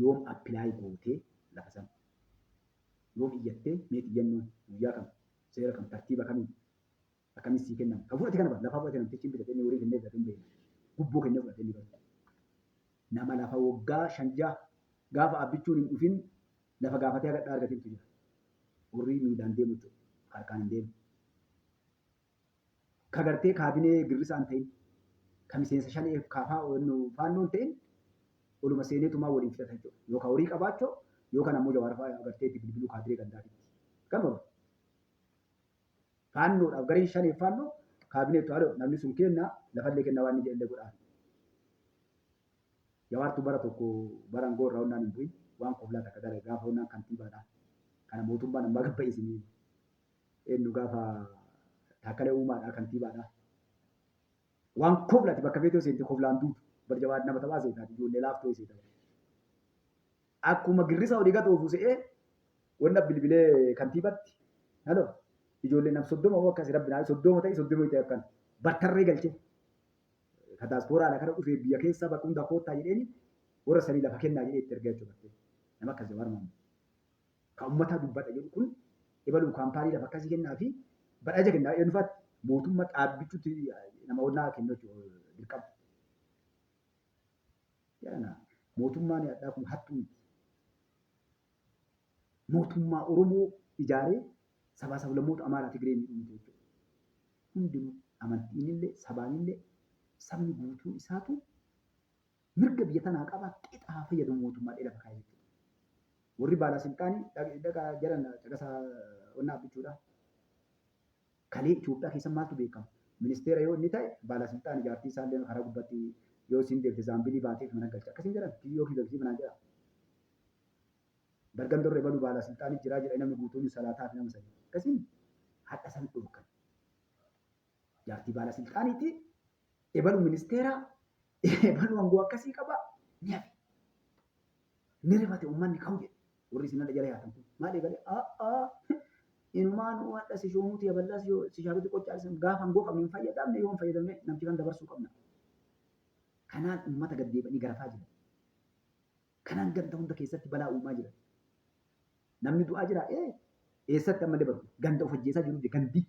Yoom apply gootee lafa sana? Yoom iyyattee? Meeti iyyannoon? Guyyaa kam? Seera kam? Tartiiba kamiin? Akkamiin sii kennama? Kan fudhate kana bara lafaa fudhate namtichi hin bitate inni horii kennee fudhate hin beekna. Gubboo kennee fudhate inni bara. Nama lafa waggaa shan jaha gaafa abbichuun hin dhufin lafa gaafatee haga argatintu jira. Warri miilaan deemu jechuudha. Harkaan hin deemu. Ka gartee kaabinee girrisaa hin ta'in, ka miseensa shanee kaafaa faannoo hin ta'in oluma seeneetumaa waliin fixata jechuudha. Yookaan horii qabaachoo yookaan ammoo Jawaar fa'aa gartee itti bilbiluu kaadiree gandaatitti. Kanuma faannoodhaaf gareen shanee faannoo kaabineettu haaloo namni sun kenna lafallee kenna waan inni jedhallee godhaa. Jawaartu bara tokko bara aangoo irraa onnaan hin bu'in waan koflaa takka dalage gaafa onnaan kantiibaadha. Kana mootummaan ammaa gabba isinii eenyu gaafa Taakkalee Uumaadha kantiibaadha. Waan koflati bakka feetee seente koflaan duutu. Bar Jawaar nama taphaa seetaati ijoollee laaftoo seeta. Akkuma girrisa olii gad oofu se'ee wanna bilbilee kantiibatti. Halo ijoollee nam 30 moo akkasi rabbi naa 30 ta'e 30 ta'e akkan bartarree galchee. Ka daaspooraadha kana dhufee biyya keessaa bakka hundaa koottaa jedheeni warra sanii lafa kennaa jedhee itti ergaa jechuudha. Nama akkas Jawaar Mohaammed. Ka ummataa dubbadha jedhu kun ebaluu kaampaanii lafa akkasii kennaa fi badhaasa kennaa eenyufaatti mootummaa dhaabbichutti nama onnaa kennu jechuudha dirqama. Jedhana mootummaan addaa kun hattuu miti. Mootummaa Oromoo ijaaree sabaa sablammoota Amaaraa Tigree miidhuu miti jechuudha. Hundinuu amantiinillee sabaanillee sabni guutuun isaatu mirga biyya tanaa qaba qixa haa fayyadamu mootummaa dheela lafa kaa'e jechuudha. Warri baalaa silxaanii dhaqaa jaran caqasaa onnaa abbichuudha. Kalee Itoophiyaa keessa maaltu beekama? Ministeera yoo inni ta'e baalaa silxaanii jaartii isaallee karaa gubbaatti yoo isin deemte zaambilii baateef mana galcha. Akkasiin jedhan yoo kiyyoo manaan jedha. Bargandorra ebalu baalaa silxaanii jiraa jedha namni guutuun salaataa fi nama sadii. Akkasiin hadha san dhorkan. Jaartii baala silxaaniiti. Ebalu ministeera, ebalu aangoo akkasii qaba ni hafe. Ni rifate uummanni ka'u jedhe. Warri isin hadha jala yaatan kun maal eegale? A'aa inumaa nu hadha si shoomuuti yaballaa si shaaruuti qoccaa gaafa aangoo qabne hin fayyadamne yoo hin fayyadamne namticha kan dabarsuu qabna. Kanaan uummata gad deebi'anii garafaa jiran. Kanaan ganda hunda keessatti balaa uumaa jiran. Namni du'aa jira ee eessatti ammallee barku ganda of ajjeesaa jiru gandi.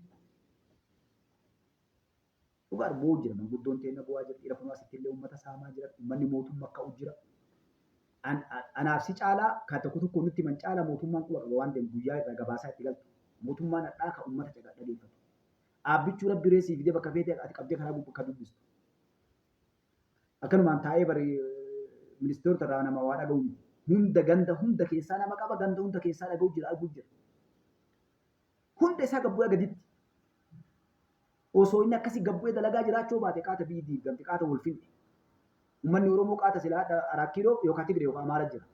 Dhugaa boo'u jira manguddoon teenna boo'aa jira dhiira kunoo asitti illee uummata saamaa jira uummanni mootummaa ka'u jira. Anaaf si caalaa kan tokko tokko nutti himan caalaa mootummaan quba qaba waan ta'eef guyyaa irraa gabaasaa itti galtu. Mootummaan hadhaa kan uummata cagaa dhageeffatu. Aabbichuu rabbi reesii fidee bakka feete ati qabdee karaa gubbaa kan dubbistu. Akkanumaan taa'ee bari ministeerota irraa nama waa dhaga'u miti. Hunda ganda hunda keessaa nama qaba ganda hunda keessaa dhaga'u jira arguu jira. Hunda isaa gabbu'ee gaditti. Osoo inni akkasii gabbu'ee dalagaa jiraachuu baate qaata biyyi diigamte qaata wal finne. Uummanni Oromoo qaata silaa Araat Kiiloo yookaan Tigiree yookaan Amaara jira.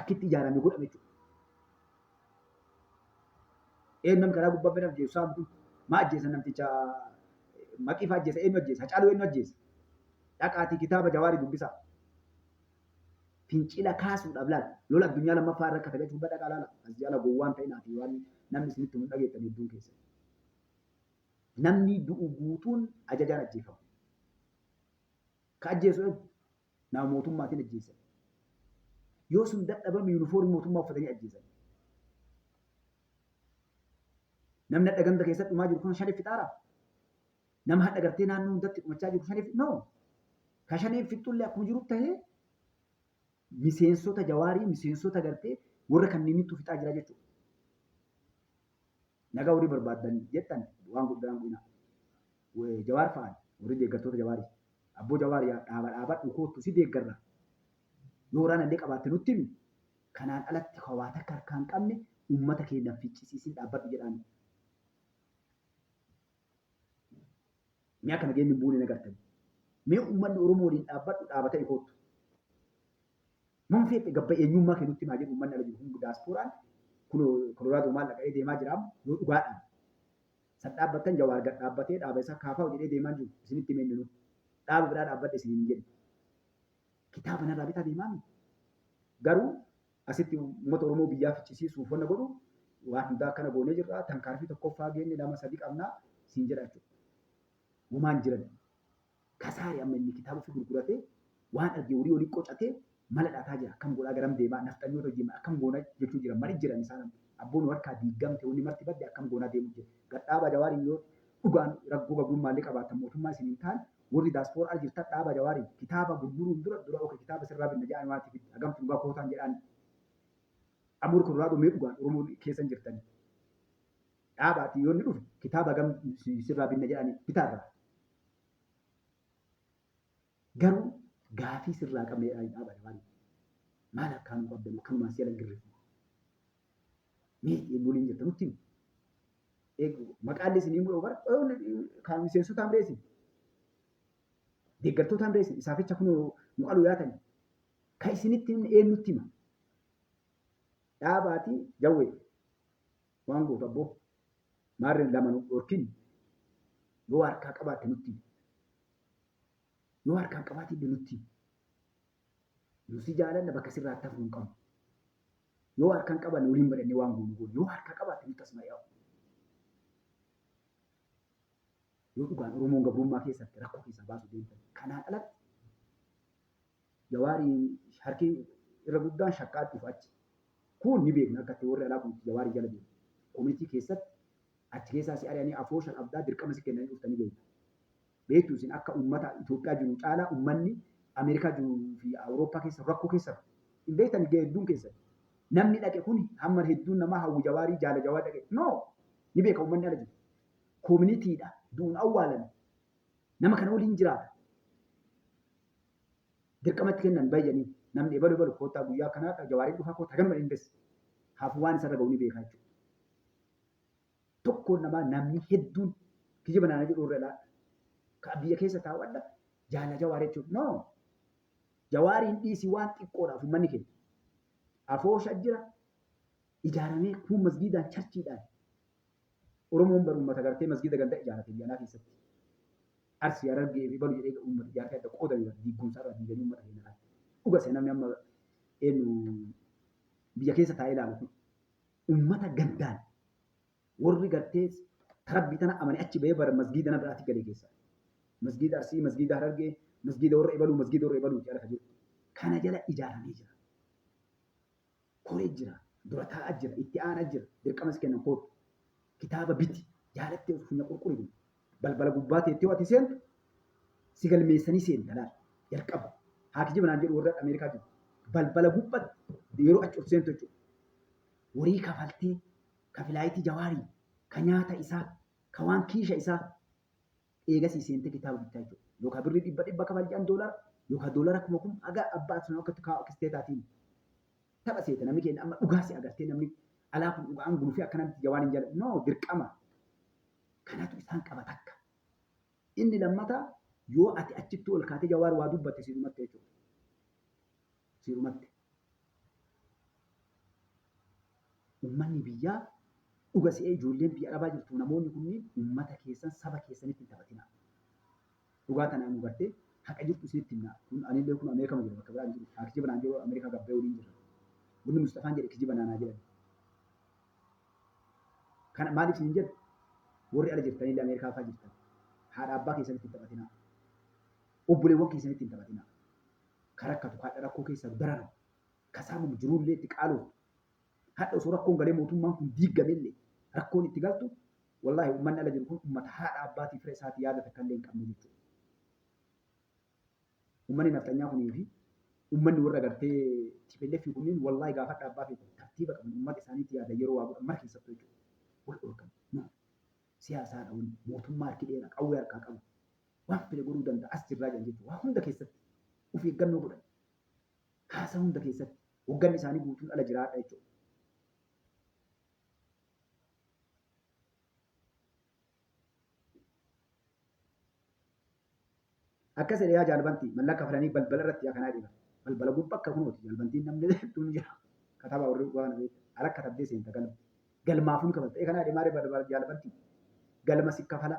Akkitti ijaarame godhame jechuudha. Eenyu namni karaa gubbaa bira ajjeesu saamu kun maa ajjeesa namticha maqii fa'aa ajjeesa eenyu ajjeesa Hacaaluu eenyu ajjeesa. Dhaqaatii kitaaba Jawaarii dubbisaa. Fincila kaasuudhaaf laal lola addunyaa lammaffaa irra katabe gubbaa dhaqaa laala as jala gowwaan ta'inaati waan namni isinitti hin dhageettan hedduun keessa. Namni du'u guutuun ajajaan ajjeefama. Ka ajjeesu eenyu? Nama mootummaatiin ajjeesan. Yoo sun dadhabame yuunifoormii mootummaa uffatanii ajjeesan. Namni hadha ganda keessatti dhumaa jiru kun shan fixaaraa? Nama hadha gartee naannoo hundatti dhumachaa jiru shaniif no. Ka shaneen fixxullee akkuma jiru tahee miseensota Jawaarii, miseensota gartee warra kanneenitu fixaa jira jechuudha. Nagaa warri barbaaddan jettan waan guddaan bu'ina. Jawaar fa'aan warri deeggartoota Jawaarii. Abboo Jawaar yaa dhaaba dhaabadhu koottu si deeggarra. Yoo waraana illee qabaatte nutti himi. Kanaan alatti ka waa takka harkaa hin qabne uummata keenya hin ficcisiisin dhaabbadhu jedhaan. Mee akka nageenyi hin buune nagartani. Mee uummanni Oromoo waliin dhaabbadhu dhaaba ta'e koottu. Man feete gabba eenyummaa kee nutti himaa jedhu uummanni ala jiru hundi daaspooraan kunoo Koloraadoo maal dhaqa'ee deemaa jira amma yoo dhugaadhaan. San dhaabbattan Jawaar gad dhaabbatee dhaaba isaa kaafaa'u jedhee deemaa jiru isinitti himee inni nu. Dhaaba biraa dhaabbadhe isiniin hin jedhu. Kitaaba narraa bitaa deemaa mi? Garuu asitti uummata Oromoo biyyaa ficcisiisuuf wanna godhu waan hundaa akkana goonee jirra tankaarfii tokkoffaa geenne lama sadii qabnaa siin jedha jechuudha. Womaan jiran. Kasaare amma inni kitaaba ofii gurguratee waan arge horii olii qocatee mala dhaataa jira. Akkam godhaa garam deemaa nafxanyoota hojii akkam goona jechuu jira. Mali jiran isaan amma. Abboon nu harkaa diigamte wanni marti badde akkam goonaa deemuu jira. Gadhaabaa Jawaariin yoo dhugaan rakkoo gabrummaallee qabaattan mootummaa isin hin taane warri daaspooraa ala jirtan dhaabaa Jawaariin kitaaba gurguruun dura dura oke kitaaba sirraa binna jedhaan waan ati hagamtu dhugaa kootaan jedhaan. Amma warri Koloraadoo mee dhugaan Oromoo keessan jirtanii. Dhaabaati yoo inni dhufe kitaaba hagam sirraa binna jedhanii bitaarraa. Garuu gaafii sirraa qabna jedhanii dhaaba Jawaariin. Maal harkaa nu qabdan akkanumaan si jalan girrifnu. Mee eenyu waliin jirta nutti himi. Maqaan isin himuu bara kan miseensota hamreessin. Deeggartoota hamreessin isaaficha kun nu qalu yaatani. Kan isinitti himne eenyutti hima. Dhaabaati jawwee waan gootu abboo maarreen lama nu dhorkin yoo harkaa qabaatte nutti himi. Yoo harkaa hin qabaatin illee nutti himi. Nu si jaalanna bakka sirraa itti hafnu hin qabnu. Yoo harka hin qabanne waliin mari'annee waan goonu goonu. Yoo harka qabaatte nutti as mari'amu. Yoo dhugaan Oromoon gabrummaa keessatti rakkoo keessaa baasuu deemtan. Kanaan alatti Jawaarii harki irra guddaan shakkaa dhufa achi. Kun ni beekna akka itti warri alaa kun itti Jawaarii jala deemu. Komitii keessatti achi keessaa si ari'anii afoosha qabdaa dirqama si kennanii dhuftanii beekna. Beektu isin akka ummata Itoophiyaa jiru caalaa ummanni Ameerikaa jiruu fi Awurooppaa keessa rakkoo keessa hin beektan hedduun keessan. Namni dhaqe kun hamma hedduun namaa hawwi Jawaarii jaala Jawaar dhaqe. No! Ni beeka ummanni ala jiru. Koominiitiidha. Du'uun awwaalan. Nama kana waliin jiraata. Dirqama itti kennan bayyanii namni ebalu ebalu koottaa guyyaa kanaa Jawaariin dhufaa koottaa ganuma hin bes. Hafu waan isarra ga'u ni beeka jechuudha. Tokkoon namaa namni hedduun kijiba naana jedhu irra ilaala. Ka biyya keessa taa'u adda jaala Jawaar jechuun no. Jawaariin dhiisi waan xiqqoodhaaf uummanni keenya. Afoosha jira ijaaramee kuun masgiidaan charchiidhaan. Oromoon bar uummata gartee masgiida ganda ijaarate biyya alaa keessatti. Arsii Harargee fi balu jedhee uummata ijaartee adda qoodame bar diigumsa irraa diiganii uummata keenya kana. Dhuga see namni amma eenyu biyya keessa taa'ee ilaalu kun. Ummata gandaan warri gartee tarabbii tana amane achi bahee bara masgiida na biraatti galee keessa. Masgiida Arsii, masgiida Harargee, masgiida warra ebaluu, masgiida warra ebaluuti ala ka jiru. Kana jala ijaaramee jira. Koree jira, dura taa'aa jira, itti aanaa jira, dirqama si kennan kootu. Kitaaba biti, jaalattee funya qurquri kun. Balbala gubbaa teettee ati seentu si galmeessanii seenta laal jalqaba. Haa kijiba naan jedhu warra Ameerikaa jiru. Balbala gubbatti yeroo achi ol seentu jechuudha. Horii kafaltee, ka filaayitii Jawaarii, ka nyaata isaa, ka waan kiisha isaa eegasii seentee kitaaba bittaa jechuudha. Yookaan birrii dhibba dhibba kafal jedhan doolara yookaan doolara kuma kuma haga abbaa sun akka kaa'u kisteetaatiin tapha seeta namni keenya amma dhugaa si agartee namni alaa kun dhugaan gulufee akkanatti Jawaar hin jala. No dirqama. Kanatu isaan qaba takka. Inni lammataa yoo ati achitti ol kaatee Jawaar waa dubbatte si dhumatte jechuudha. Si dhumatte. Uummanni biyyaa dhuga si'ee ijoolleen biyya arabaa jirtu namoonni kunniin uummata keessan saba keessanitti hin taphatinaa. Dhugaa tanaan nu gartee haqa jirtu isinitti himna. Kun anillee kun Ameerikama jira bakka biraa hin jiru. Haa kijiba naan jiru Ameerikaa gabbee waliin jirra. Bunni Mustafaan jedhe kijiba naanaa jedhan. Kana maaliif isin jedhu warri ala jirtanillee Ameerikaa fa'aa jirtan haadha abbaa keessanitti hin taphatinaa. Obboleewwan keessanitti hin taphatinaa. Ka rakkatu ka hadha rakkoo keessa dararamu ka saamamu jiruullee itti qaaluuf hadha osoo rakkoon galee mootummaan kun diigamellee rakkoon itti galtu Wallaahi ummanni ala jiru kun ummata haadha abbaatii fira isaatii yaada takka illee hin qabne jechuudha. Ummanni nafxanyaa kunii fi ummanni warra gartee TPLF kunniin wallaahi gaafadha abbaa feetan tartiiba qaban ummata isaaniitti yaada yeroo waa godhan mara keessattuu jechuudha. Wal dhorkan. No. Siyaasaadha wanni mootummaa harki dheeraa qawwee harkaa qaba. Waan fedhe godhuu danda'a as jirraa jedhan jechuudha. Waa hunda keessatti of eeggannoo godhan. Haasaa hunda keessatti hogganni isaanii guutuun ala jiraadha jechuudha. Akkas jedhe yaa jaalbantii mallaqa kafalanii balbala irratti yaa kanaa dhiiban. Balbala gubbaa akka kunooti jaalbantiin namni hedduun jira. Katabaa warri waan beektan. Ala katabdee seenta galma. Galmaafuu ni kafalta. Ee kanaa jedhe maaree balbala jaalbantii. Galma si kafala.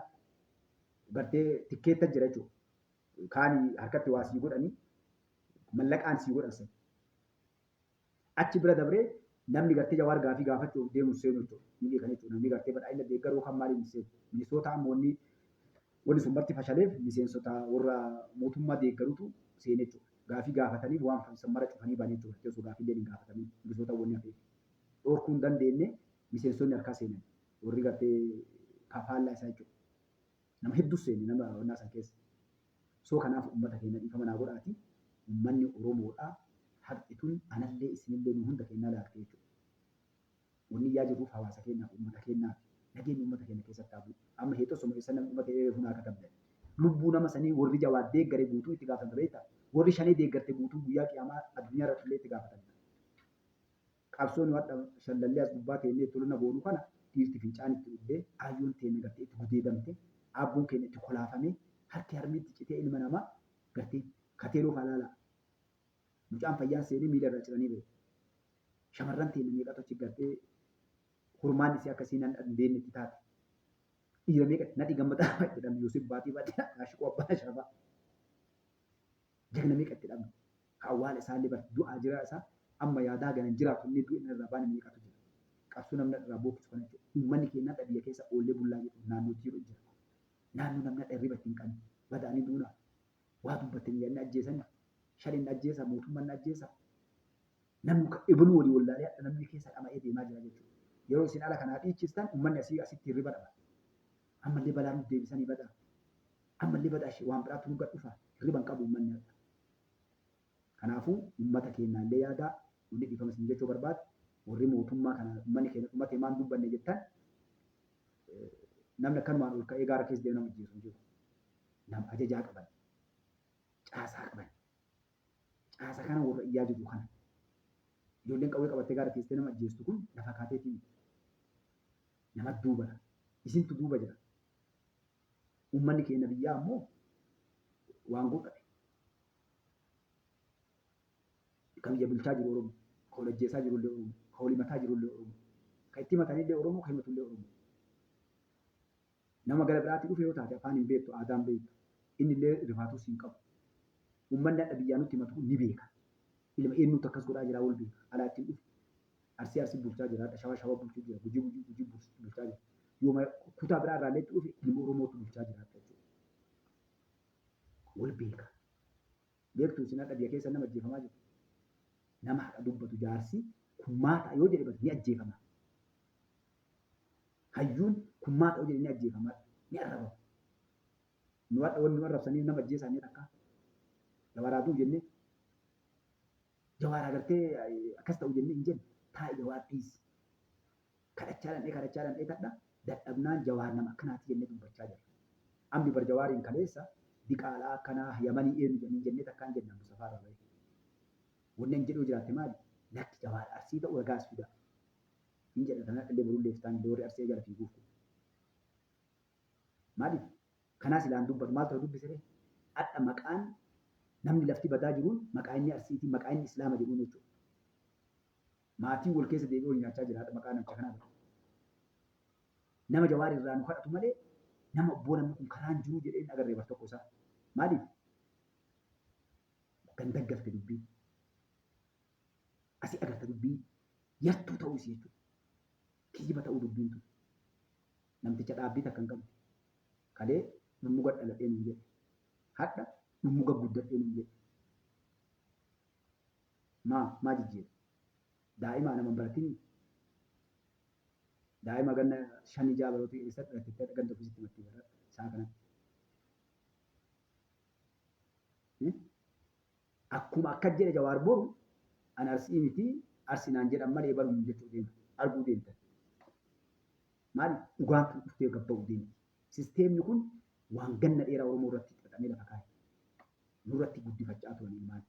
Gartee tikkeetta jira jechuudha. Kaani harkatti waa sii godhanii mallaqaan sii godhan san. Achi bira dabree namni gartee Jawaar gaafii gaafachuuf deemu hin seenu jechuudha. Ni beekan jechuudha. Namni gartee badhaadhina deeggaruu kan maaliin hin seenu. Minisootaa amma wanni wanni sun marti fashaleef miseensota warra mootummaa deeggarutu seene jechuudha. Gaafii gaafataniif waan san mara cufanii ba'an jechuudha. Gartee osoo gaafiilleen hin gaafatamin minisootaa wanni hafeef. Dhorkuu hin dandeenye miseensonni harkaa seenan. Warri gartee faallaa isaa jechuudha. Nama hedduu seene nama wannaa san keessa. So kanaaf ummata keenya dhiifama naa godhaati ummanni Oromoodhaa haqxi tun anallee isinillee nu hunda keennaa laalte jechuudha. Wanni iyyaa jirruuf hawaasa keennaaf ummata keennaaf nageenyi ummata keenya keessatti haa bu'u. Amma heexosuma eessa namni dhumate reefu naa katabdan. Lubbuu nama sanii warri Jawaar deeggare guutuu itti gaafatamta beektaa? Warri shanee deeggarte guutuu guyyaa qiyaamaa addunyaa irratti illee itti gaafatamta. Qabsoo nu hadha shallallee as gubbaa teennee itti olona goonu kana dhiirti fincaan itti dhuddee, aayyoon teenna gartee itti gudeedamte, aabboon keenna itti kolaafamee, harki harmi itti citee ilma namaa gartee kateeloo faa laalaa. Mucaan fayyaan seenee miila irraa ciranii bahe. Shamarran teenna meeqatu achi gartee hormaanni isii akka isiin hin beekne itti taate. Dhiira meeqa Nadhii Gammadaa faa itti dhabne, Yoosef Baatii faa itti dhabne, Ashiqoo Abbaa Shaafaa. Jagna meeqa itti dhabne. Ka awwaala isaallee bar du'aa jiraa isaa amma yaadaa ganan jiraatu inni du'e irraa baane meeqatu jira. Qabsoo namni irraa bookkisu kana jechuudha. Uummanni keenya hadha biyya keessa oollee bullaa jedhu naannoo jiru jira. Naannoo namni hadha hirriba itti hin qabne. Badaanii duunaa. Waa dubbattanii yaadni ajjeesanii. Shaneen ajjeesa, mootummaan ajjeesa. Namni ebaluu walii wallaalee hadha namni keessa dhama'ee deemaa jira jechuudha. Yeroo isin ala kanaa dhiichistan uummanni asii asitti hirriba dhaba. Ammallee balaa nuuf deebisanii badaa. Ammallee badaa ishee waan biraatu nu gad dhufa. Hirriba hin qabu uummanni hadha. Kanaafuu uummata keennaallee yaadaa wanni dhiifama isin jechuu barbaadu warri mootummaa kana uummanni keenya dhumate maan dubbanne jettan namni akkanumaan ol ka'ee gaara keessa deemu nama ajjeesu hin jiru. Nama ajajaa qaban, caasaa qaban. Caasa kana warra iyyaa jiru kana. Ijoolleen qawwee qabattee gaara teessee nama ajjeestu kun lafa kaateetii miti. Nama duuba. Isintu duuba jira. Uummanni keenya biyyaa ammoo waan godhate. Ka biyya bulchaa jiru Oromoo, ka wal ajjeesaa jiru illee Oromoo, ka wal himataa jiru illee Oromoo, ka itti himatanillee Oromoo, ka himatu illee Oromoo. Nama gara biraatii dhufe yoo taate afaan hin beektu, aadaa hin beektu. Inni illee rifaatus hin qabu. Uummanni hadha biyyaa nutti himatu kun ni beeka. Ilma eenyutu akkas godhaa jira wal beeka. Alaa ittiin dhufu. Arsii Arsii bulchaa jira, hadha Shawaa Shawaa bulchuu jira, Gujii Gujii Gujii bulchaa jira. Yooma kutaa biraa irraa illee itti dhufe ilma Oromootu bulchaa jira jechuudha. Wal beeka. Beektu isin hadha biyya keessa nama ajjeefamaa jiru. Nama haqa dubbatu jaarsi kun maa ta'a yoo jedhe bari ni ajjeefama. Hayyuun kun maa ta'u jedhe ni ajjeefama, ni arrabama. Nu hadha wanni nu arrabsaniif nama ajjeesaa inni takka. Jawaaraa du'u jennee. Jawaaraa gartee akkas ta'u jennee hin jenne. Taa'i Jawaar dhiisi. Kadhachaa dhandhee kadhachaa dhandhee tadha dadhabnaan Jawaar nama akkanaati jennee dubbachaa jirra. Amni bar Jawaariin kaleessa diqaalaa akkanaa Yamanii eenyu jedhanii jennee takkaan jennaan Mustafaa irraa bahe. Wanni an jedhu jiraatte maali? Lakki Jawaar Arsii ta'u ragaas fidaa. Hin jedha tanaan illee borullee iftaan illee warri Arsii jala fiiguuf kun. Maaliif? Kanaa silaan dubbatu maaltu na dubbise ree? Hadha maqaan namni lafti badaa jiruun maqaa inni Arsiitiin maqaa inni Islaama jedhuun jechuudha. Maatiin wal keessa deebi'ee wal nyaachaa jira hadha maqaa namicha kanaa bara. Nama Jawaar irraa nu kadhatu malee nama obboo namni kun karaan jiruu jedhee hin agarree bar tokko isaa. Maaliif? Ganda galte dubbiin. Asii agarta dubbii yartuu ta'uu isii jechuudha. Kijiba ta'uu dubbiin tun. Namticha dhaabbii takka hin qabne. Kalee dhummuga dhaladhee nuun jedhe. Hadha dhummuga guddadhee nuun jedhe. Maa maa jijjiire? Daa'imaa nama hin baratinii? Daa'ima ganna shanii ja'a baroota eessatti dhalatte ganda ofiisitti matti bara isaa kanatti. Akkuma akka jedhe Jawaar boru an Arsii miti Arsi naan jedhan malee ebalu jechuu deema. Arguu deemtan. Maali dhugaan tun dhuftee gabba'uu deemti. Sisteemni kun waan ganna dheeraa Oromoo irratti xaxamee lafa kaa'e. Nurratti guddifachaa turan ilmaan.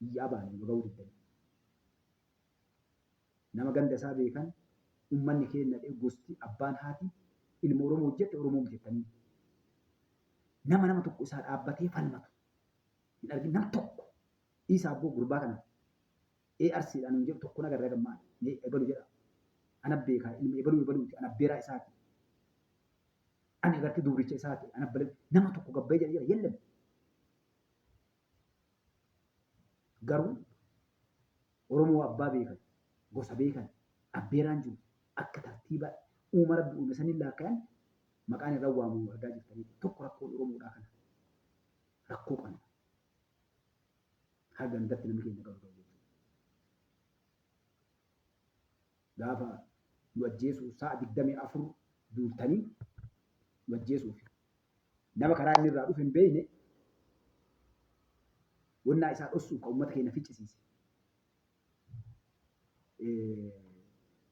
Iyyaa baane nu dhaga'uu diddanii. Nama ganda isaa beekan ummanni keenna gosti abbaan haati ilma Oromoo jette Oromoo miti jettanii. Nama nama tokko isaa dhaabbatee falmatu hin argin nam tokko dhiisaa abboo gurbaa kana ee arsiidhaan hin jedhu tokko nagarra gammaa mee ebalu jedha. Ana beekaa ilma ebaluu ebaluuti ana abbeeraa isaati. Ani agartee dubricha isaati ana bala nama tokko gabbayee jedha jira yellem. Garuu Oromoo abbaa beekan, gosa beekan, abbeeraan jiru akka tartiiba uuma Rabbi uume saniin laakkayan maqaan irra waamamu argaa jirtanii. Tokko rakkoon Oromoodhaa kana. Rakkoo qabna. Haga gandatti namni keenya galu galu jechuudha. Gaafa nu ajjeesuu sa'a 24 duultanii nu ajjeesuuf nama karaa inni irraa dhufe hin beekne wannaa isaa dhossuuf kan uummata keenya ficcisiise.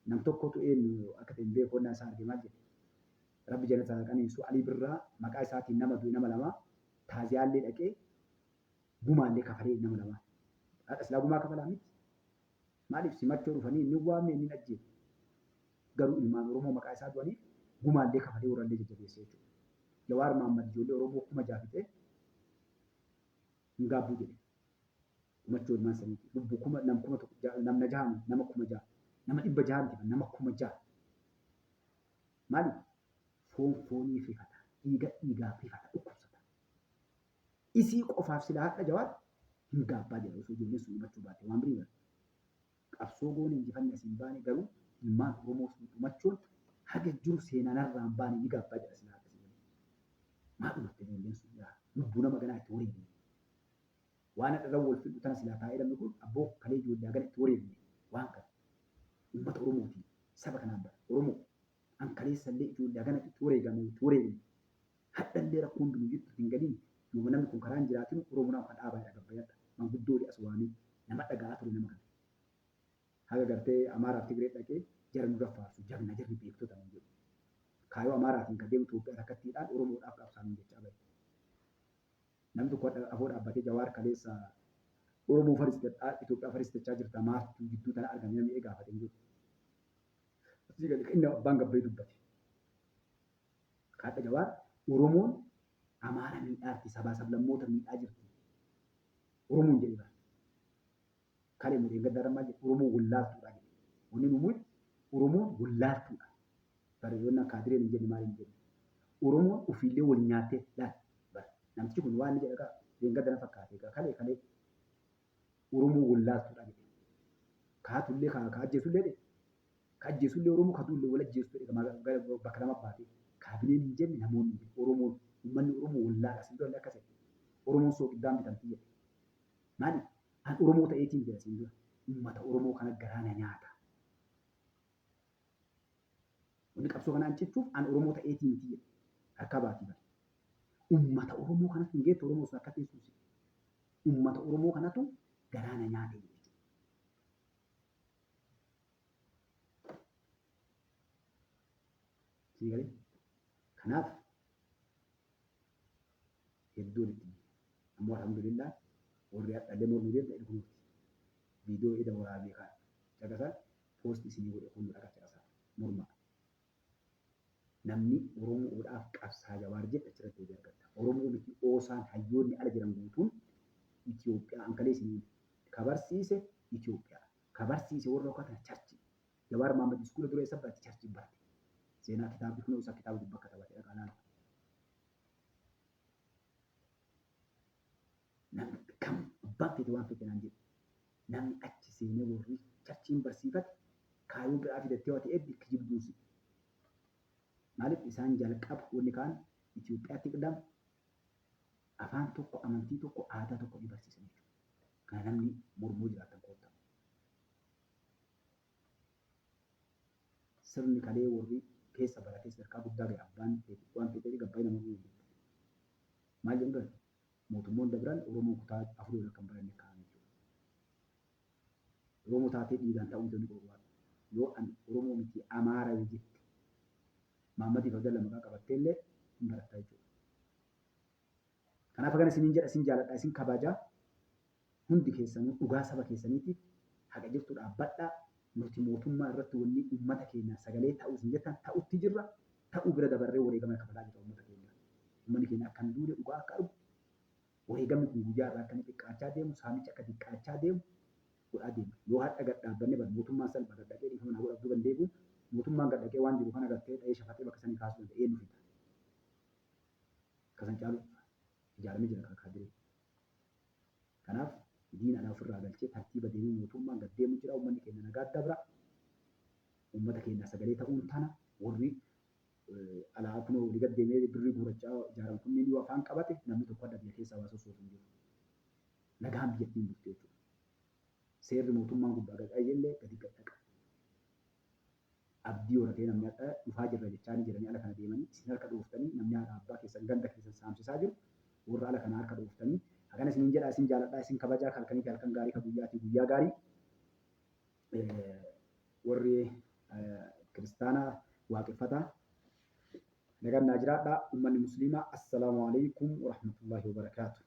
Nam tokkotu eenyu akka ta'e hin beeku wannaa isaa arge maal jedhe. Rabbi jannata haa qananiisu Alii Birraa maqaa isaatiin nama du'e nama lama taaziyaallee dhaqee gumaallee kafalee nama lama. Haadha silaa gumaa kafalaa miti. Maaliif simachoo dhufanii inni waamne inni hin ajjeefne. Garuu ilmaan Oromoo maqaa isaa du'aniif gumaallee kafalee warrallee jajjabeesse jechuudha. Jawaar Mahaammad ijoollee Oromoo 6000 fixee hin gaabbuu jedhe. Dhumachuu ilmaan saniiti. Lubbuu kuma nam 1000 namna jaha nama 6000 nama 600 miti nama 6000. Maaliif foon foonii rifata dhiiga dhiigaaf rifata dhukkubsata. Isii qofaaf silaa hadha Jawaar hin gaabbaa jedha osoo ijoolleen sun dhumachuu baatte waan birii bara. Qabsoo goone injifanne asiin baane garuu ilmaan Oromoo sun dhumachuun haga jiru seenaa narraa hin baane ni gaabbaa jedha silaa akkasii malee. Maa dhumatte ijoolleen sun yaa lubbuu nama ganaa itti wareegne. Waan hadha irra wal fidhu tana silaa taa'ee namni kun abboo kalee ijoollee hagana itti wareegne waan kana. Uummata Oromootiin saba kanaan bara Oromoo an kaleessallee ijoollee hagana itti wareegame itti wareegne. Hadhallee rakkoon nu jirtu hin galin yooma namni kun karaa hin jiraatinu Oromoo nama kan dhaabaa jedha gabbayadha. Manguddoolee as waamee nama dhaga'aa ture nama kana. Haga gartee Amaaraaf Tigree dhaqee jara nurra faarsu jagna jarri beektota nuun jedhu. Kaayoo Amaaraatiin kan deemu Itoophiyaa takkattiidhaan Oromoodhaaf qabsaa nuun jechaa bahe. Namni tokko hadha afoo dhaabbatee Jawaar kaleessa Oromoo faristadhaa Itoophiyaa faristachaa jirta maaltu jidduu tana argame namni ee gaafate hin jiru. Asii gadi inni abbaan gabbayee dubbate. Kaadha Jawaar Oromoon Amaara miidhaarti sabaa sablammoota miidhaa jirti. Oromoon jedhe bara. Kalee mureen gaddaarra maal jedhe Oromoon wallaaltuudha jedhe. Wanni nu muudhe Oromoon wallaaltuudha. Bara yoonna kaadireen hin jenne maal hin jenne. Oromoon ofiillee wal nyaattee laal bara. Namtichi kun waan inni jedhe kaa reengadda na fakkaate kaa kalee kalee Oromoon wallaaltuudha jedhe. Kaatullee kaa ka ajjeesullee jedhe. Ka ajjeesullee Oromoo ka duullee wal ajjeesu jedhe bakka lama baatee. Kaabineen hin jenne namoonni hin jenne Oromoon uummanni Oromoo wallaala asiin durallee akkas jedhe. Oromoon sooqiddaan bitamti jedhe. Maaliif? An Oromoo ta'eetiin jira siin dura. Uummata Oromoo kana garaa na nyaata. Wanni qabsoo kanaan cichuuf an Oromoo ta'eetii miti jedhe. Harkaa baatii bara. Uummata Oromoo kanatu hin geettu Oromoo sun akka teessuusi. Uummata Oromoo kanatu garaa na nyaate jedhe jechuudha. Sii galee? Kanaaf hedduu walitti bu'e. Ammoo alhamdulillah warri hadhallee mormuu deemta inni kunuuti. Viidiyoo eda waraabee kaan caqasaa poosti isinii godhe kun dhaqa caqasaa mormaa. Namni Oromoodhaaf qabsaa Jawaar jedhe achirratti deebii argatta. Oromoo miti oosaan hayyoonni ala jiran guutuun Itoophiyaa ankalee isinii ka barsiise Itoophiyaa. Ka barsiise warra kana charchi. Jawaar Mahammad iskuula dura eessa barate charchi barate. Seenaa kitaabni kunoo isaa kitaaba gubbaa katabate dhaqaa laala. Namni kam abbaan feete waan feete naan jedhe. Namni achi seenee warri charchiin barsiifate kaayoo biraa fidattee waa ta'eef kijibduun si. Maaliif isaan jalqaba wanni kaan Itoophiyaatti qidam afaan tokko amantii tokko aadaa tokko ni barsiisan jechuudha. Kana namni mormuu jiraatan koottaa. Sirni kalee warri keessa baratee sadarkaa guddaa gahe abbaan feete waan feete gabbaa'ee nama hin maal jedhu dura mootummoon dabran Oromoo kutaa afurii ol akka hin baranne kaa'ame jechuudha. Oromoo taatee dhiigaan ta'uu miti wanni qormaata. Yoo an Oromoo miti Amaara yoo jette Mahammadiif Abdalla maqaa qabattee illee hin barattaa jechuudha. Kanaaf akkana isiniin jedha, isin jaaladha, isin kabaja. Hundi keessanuu dhugaa saba keessaniitiif haqa jirtu dhaabbadhaa. Nuti mootummaa irratti wanni uummata keenyaa sagalee ta'uu isin jettan ta'utti jirra. Ta'uu bira dabarree wareegama kafalaa jirra uummata keenya. Uummanni keenya akka hin duune, dhugaa akka argu, wareegamni kun guyyaa irraa akka inni xiqqaachaa deemu, saamichi akka xiqqaachaa deemu godhaa deemna. Yoo har'a gad dhaabbanne bar mootummaan salpha gad dhaqee, dhiifama naa godha, duuba hin deebi'u. Mootummaan gad dhaqee waan jiru kana gartee dha'ee shafaxee bakka sanii kaasuu danda'a. Eenyu fida? Kasan caalu ijaaramee jira kaadiree. Kanaaf diina alaa ofirraa galchee tartiiba deemee mootummaan gad deemu jira. Uummanni keenya nagaa dabra. Uummata keenya sagalee ta'uun tana warri alaa kunoo walii gad deemee birrii guurachaa ijaaramu kunniin yoo afaan qabate namni tokko adda biyya keessaa waa sossoosu hin jiru. Nagaan biyyattiin bulti jechuudha. Seerri mootummaan gubbaa gad illee gadi gad dhaqa. Abdii horatee namni har'a dhufaa jirra jechaanii jiranii ala kana deemanii isin harka dhooftanii namni haadha abbaa keessan ganda keessan saamsisaa jiru warra ala kana harka dhooftanii hagana isiniin jedha. Isin jaaladhaa, isin kabajaa. Halkaniiti halkan gaarii, ka guyyaatii guyyaa gaarii. Warri kiristaanaa waaqeffataa nagaan naa jiraadhaa. Ummanni musliimaa, assalaamu alaikum warahmatullaahi wabarakaatu.